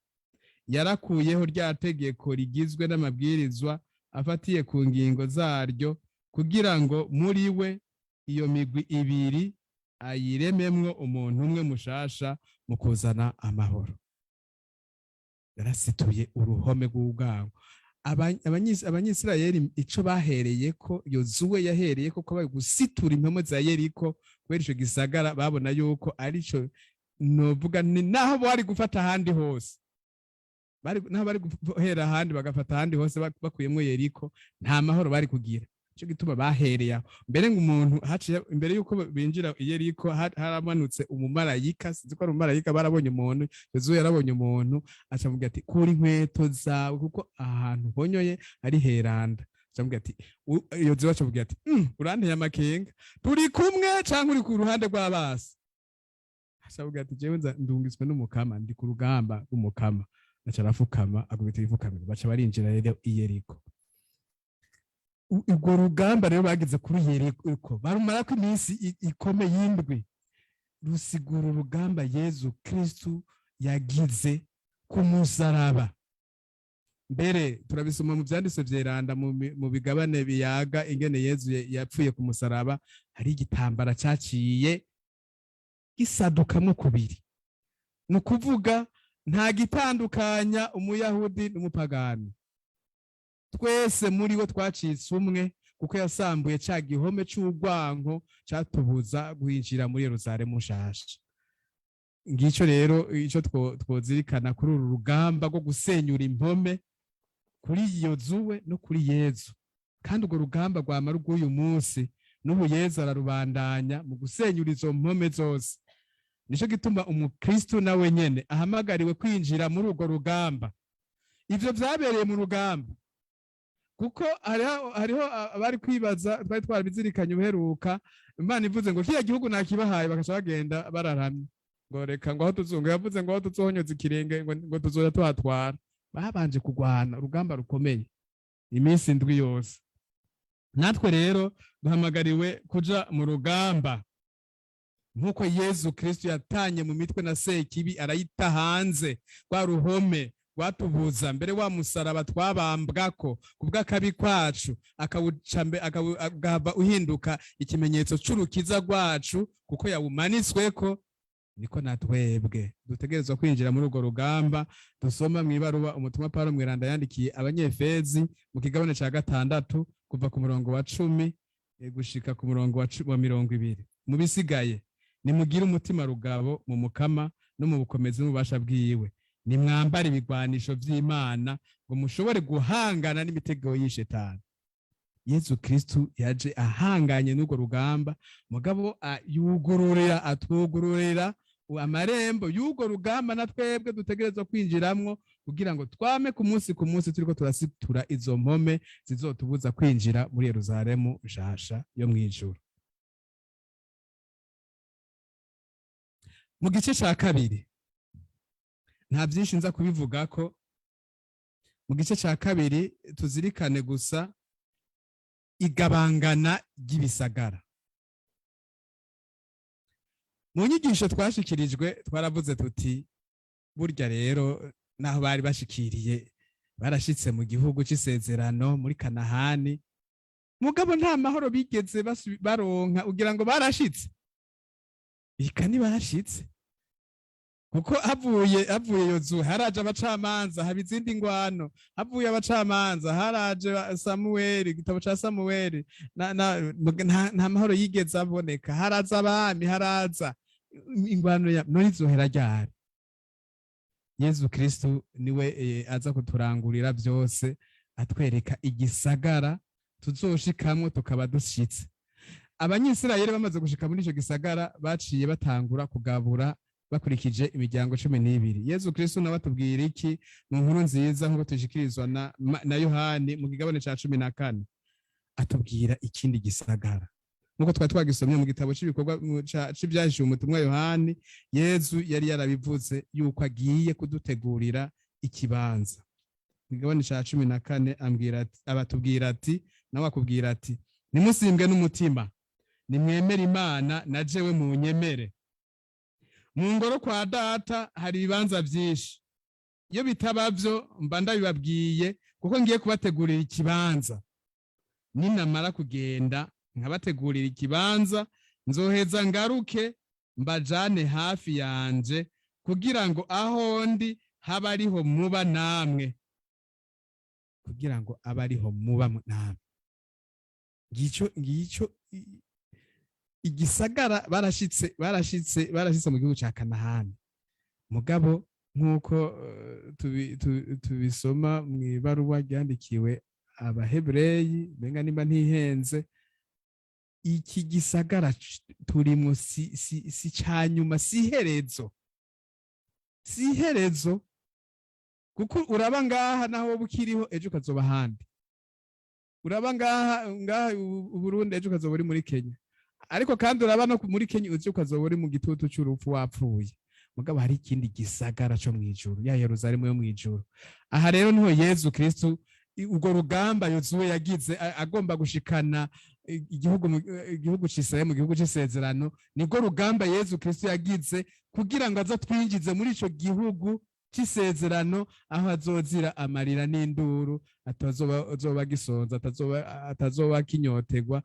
Yarakuyeho rya tegeko rigizwe n'amabwirizwa afatiye ku ngingo zaryo, kugira ngo muri we iyo migwi ibiri ayirememwo umuntu umwe mushasha mu kuzana amahoro. Yarasituye uruhome rw'ubwango. Abanyisirayeli ico bahereye ko Yozuwe yahereye ko bari gusitura impome za Yeriko, kubera ico gisagara babona yuko arico novuga ni naho bari gufata ahandi hose, bari naho bari guhera ahandi bagafata ahandi hose, bakuyemwo Yeriko nta mahoro bari kugira. Ico gituma bahereye aho. Mbere ngo umuntu haciye imbere yuko binjira i Yeriko, haramanutse umumarayika, sinzi ko ari umumarayika, barabonye umuntu. Yozuwe yarabonye umuntu, aca amubwira ati: "Kura inkweto zawe kuko ahantu honyoye ari heranda." Aca amubwira ati, Yozuwe aca amubwira ati: Uranteye amakenga, turi kumwe canke uri ku ruhande rw'abasi?" Aca amubwira ati: "Jewe ndungiswe n'Umukama, ndi ku rugamba rw'Umukama." Aca arafukama, akubita ibifukamiro, baca barinjira rero i Yeriko. Urwo rugamba rero bageze kuri Yeriko barumarako iminsi ikomeye y'indwi, rusigura urugamba Yezu Kristu yagize ku musaraba. Mbere turabisoma mu vyanditswe vyeranda, mu bigabane biyaga ingene Yezu yapfuye ku musaraba, hari igitambara caciye gisadukamwo kubiri. Ni ukuvuga nta gitandukanya umuyahudi n'umupagani, twese muri we twacitse umwe, kuko yasambuye ca gihome c'urwanko catubuza guhinjira muri Yerusalemu nshasha. Ngico rero ico twozirikana kuri uru rugamba rwo gusenyura impome kuri Yozuwe no kuri Yezu. Kandi urwo rugamba rwama rw'uyu munsi, n'ubu Yezu ararubandanya mu gusenyura izo mpome zose. Nico gituma umukristo nawe nyene ahamagariwe kwinjira muri urwo rugamba. Ivyo vyabereye mu rugamba, kuko hariho abari kwibaza, twari twarabizirikanye uheruka, Imana ivuze ngo kiriya gihugu nakibahaye, bakaca bagenda bararamye ngo reka, ngo aho tuzunga, yavuze ngo aho tuzohonyoza ikirenge ngo tuzoja tuhatwara. Babanje kugwana urugamba rukomeye iminsi 7 yose. Natwe rero duhamagariwe kuja mu rugamba nk'uko Yezu Kristo yatanye mu mitwe na Sekibi, arayita hanze rwa ruhome rwatubuza, mbere wa musaraba twabambwako kubw'akabi kwacu, akawuca akaba uhinduka ikimenyetso c'urukiza rwacu kuko yawumanitsweko. Niko natwebwe dutegerezwa kwinjira muri urwo rugamba dusoma mw'ibaruwa umutumwa Paulo Mweranda yandikiye Abanyefezi mu kigabane ca 6, kuva ku murongo wa 10 gushika ku murongo wa 20. Mu bisigaye, nimugire umutima rugabo mu Mukama no mu bukomezi n'ububasha bwiwe. Nimwambare ibigwanisho vy'Imana ngo mushobore guhangana n'imitego y'ishetani. Yezu Kristu yaje ahanganye n'urwo rugamba, mugabo yugururira, atwugururira amarembo y'urwo rugamba na twebwe dutegerezwa kwinjiramwo, kugira ngo twame ku munsi ku munsi turiko turasitura izo mpome zizotubuza kwinjira muri Yerusalemu nshasha yo mw'ijuru. Mu gice ca kabiri nta byinshi nza kubivugako. Mu gice ca kabiri tuzirikane gusa igabangana ry'ibisagara. Mu nyigisho twashikirijwe twaravuze tuti burya rero naho bari bashikiriye, barashitse mu gihugu c'isezerano muri Kanahani, mugabo nta mahoro bigeze baronka. Ugira ngo barashitse? Ika ntibashitse, kuko havuye Yozuwe haraje abacamanza, haba izindi ngwano. Havuye abacamanza haraje Samuweli, igitabo ca Samuweli, nta mahoro yigeze aboneka. Haraza abami, haraza ingwano ya none izohera ryari? Yezu Kristu niwe aza kuturangurira byose, atwereka igisagara tuzoshikamwo tukaba dushitse. Abanyisirayeli bamaze gushika muri ico gisagara, baciye batangura kugabura bakurikije imiryango 12. Yezu Kristu nawe atubwira iki mu nkuru nziza nk'uko tushikirizwa na Yohani mu kigabane ca 14? Atubwira ikindi gisagara nk'uko twari twagisomye mu gitabo c'ibikorwa c'ivyahishuwe umutumwa Yohani. Yezu yari yarabivuze yuko agiye kudutegurira ikibanza. Mu kigabane ca 14 ambwira ati, abatubwira ati, nawe akubwira ati: "Nimusimbwe n'umutima, nimwemere Imana, na jewe munyemere. Mu ngoro kwa Data hari ibibanza byinshi. Iyo bitaba byo, mba ndabibabwiye, kuko ngiye kubategurira ikibanza. Ninamara kugenda nkabategurira ikibanza, nzoheza ngaruke mbajane hafi yanje, kugira ngo aho ndi habe ariho muba namwe." Kugira ngo abe ariho muba namwe. Ngicyo igisagara. Barashitse mu gihugu ca Kanahani. Mugabo nk'uko tubisoma mu ibaruwa ryandikiwe Abahebureyi, benga nimba ntihenze, iki gisagara turimwo si ca nyuma, si iherezo, si iherezo, kuko uraba ngaha naho woba ukiriho, ejo ukazoba ahandi. Uraba ngaha u Burundi, ejo ukazoba uri muri Kenya. Ariko kandi uraba no muri Kenya, uzi ukazoba uri mu gitutu c'urupfu, wapfuye. Mugabo hari ikindi gisagara co mw'ijuru, ya Yerusalemu yo mw'ijuru. Aha rero niho Yezu Kristu, urwo rugamba Yozuwe yagize agomba gushikana igihugu c'Isirayeli mu gihugu c'isezerano, nibwo rugamba Yezu Kristu yagize kugira ngo aze twinjize muri ico gihugu c'isezerano, aho azozira amarira n'induru, atazoba azoba gisonza, atazoba kinyotegwa,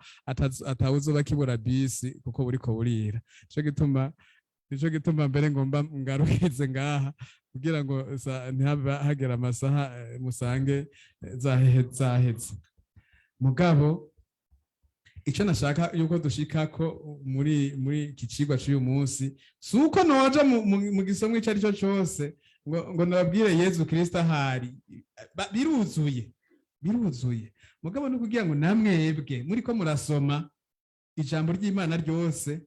atawuzoba kibura bisi kuko buriko burira. Nico gituma mbere ngomba ngarukize ngaha, kugira ngo ntihabe hagera amasaha musange zaheze. Mugabo icyo nashaka yuko dushikako muri iki cigwa c'uyu munsi, si uko noja mu gisomwa ico ari cyo cose ngo nababwire Yezu Kristo ahari. Biruzuye, biruzuye. Mugabo ni ukugira ngo namwebwe muriko murasoma ijambo ry'Imana ryose,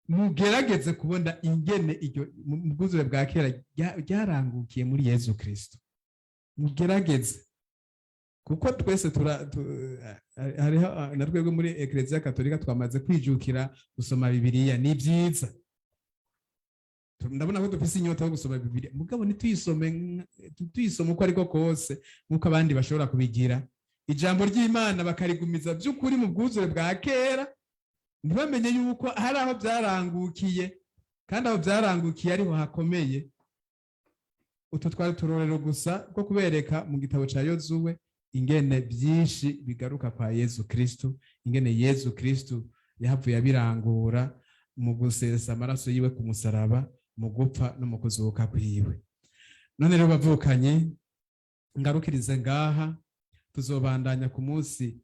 mugerageze kubona ingene iryo mu bwuzure bwa kera ryarangukiye muri Yezu Kristo. Mugerageze, kuko twese hariho na twebwe muri Eklezia Katolika twamaze kwijukira gusoma Bibiliya. Ni byiza, ndabona ko dufise inyota yo gusoma Bibiliya, mugabo ntituyisome tuyisome uko ariko kose nk'uko abandi bashobora kubigira, ijambo ry'Imana bakarigumiza by'ukuri mu bwuzure bwa kera, ntibamenye yuko hari aho byarangukiye, kandi aho byarangukiye ariho hakomeye. Utu twari uturorero gusa two kubereka mu gitabo ca Yozuwe ingene byinshi bigaruka kwa Yezu Kristu, ingene Yezu Kristu yahavuye abirangura mu gusesa amaraso yiwe ku musaraba, mu gupfa no mu kuzuka kwiwe. None rero bavukanye, ngarukirize ngaha. Tuzobandanya ku munsi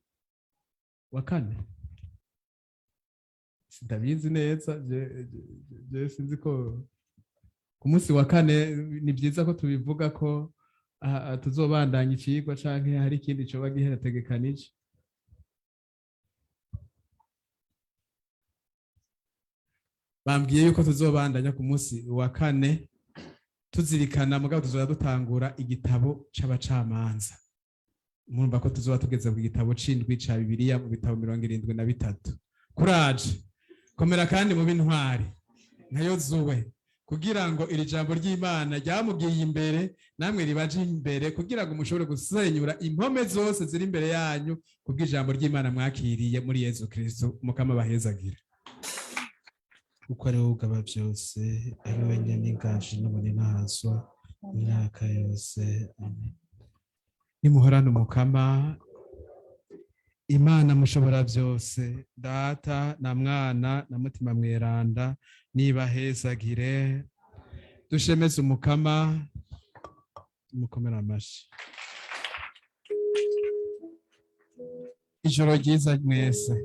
wa kane. Sindabizi neza, je sinzi ko ku munsi wa kane. Ni byiza ko tubivuga ko tuzobandanya icigwa, canke hari ikindi coba giheretegekanije. Bambwiye yuko tuzobandanya ku munsi wa kane tuzirikana, mugabo tuzoba dutangura igitabo c'Abacamanza. Murumva ko tuzoba tugeze ku gitabo c'indwi ca Bibiliya mu bitabo 73. Kuraje, komera kandi mube intwari nka Yozuwe, kugira ngo iri jambo ry'Imana ryamugiye imbere namwe ribaje imbere, kugira ngo mushobore gusenyura impome zose ziri imbere yanyu kubw'ijambo ry'Imana mwakiriye muri Yezu Kristo. Mukama bahezagire. Kuko ari wowe ugaba byose, ari we nyene inganji n'ubuninahazwa imyaka yose. Amen. Nimuhorane Umukama Imana mushobora byose, Data na Mwana na Mutima Mweranda, nibahezagire. Dushemeze Umukama, tumukomere amashi. Ijoro ryiza mwese.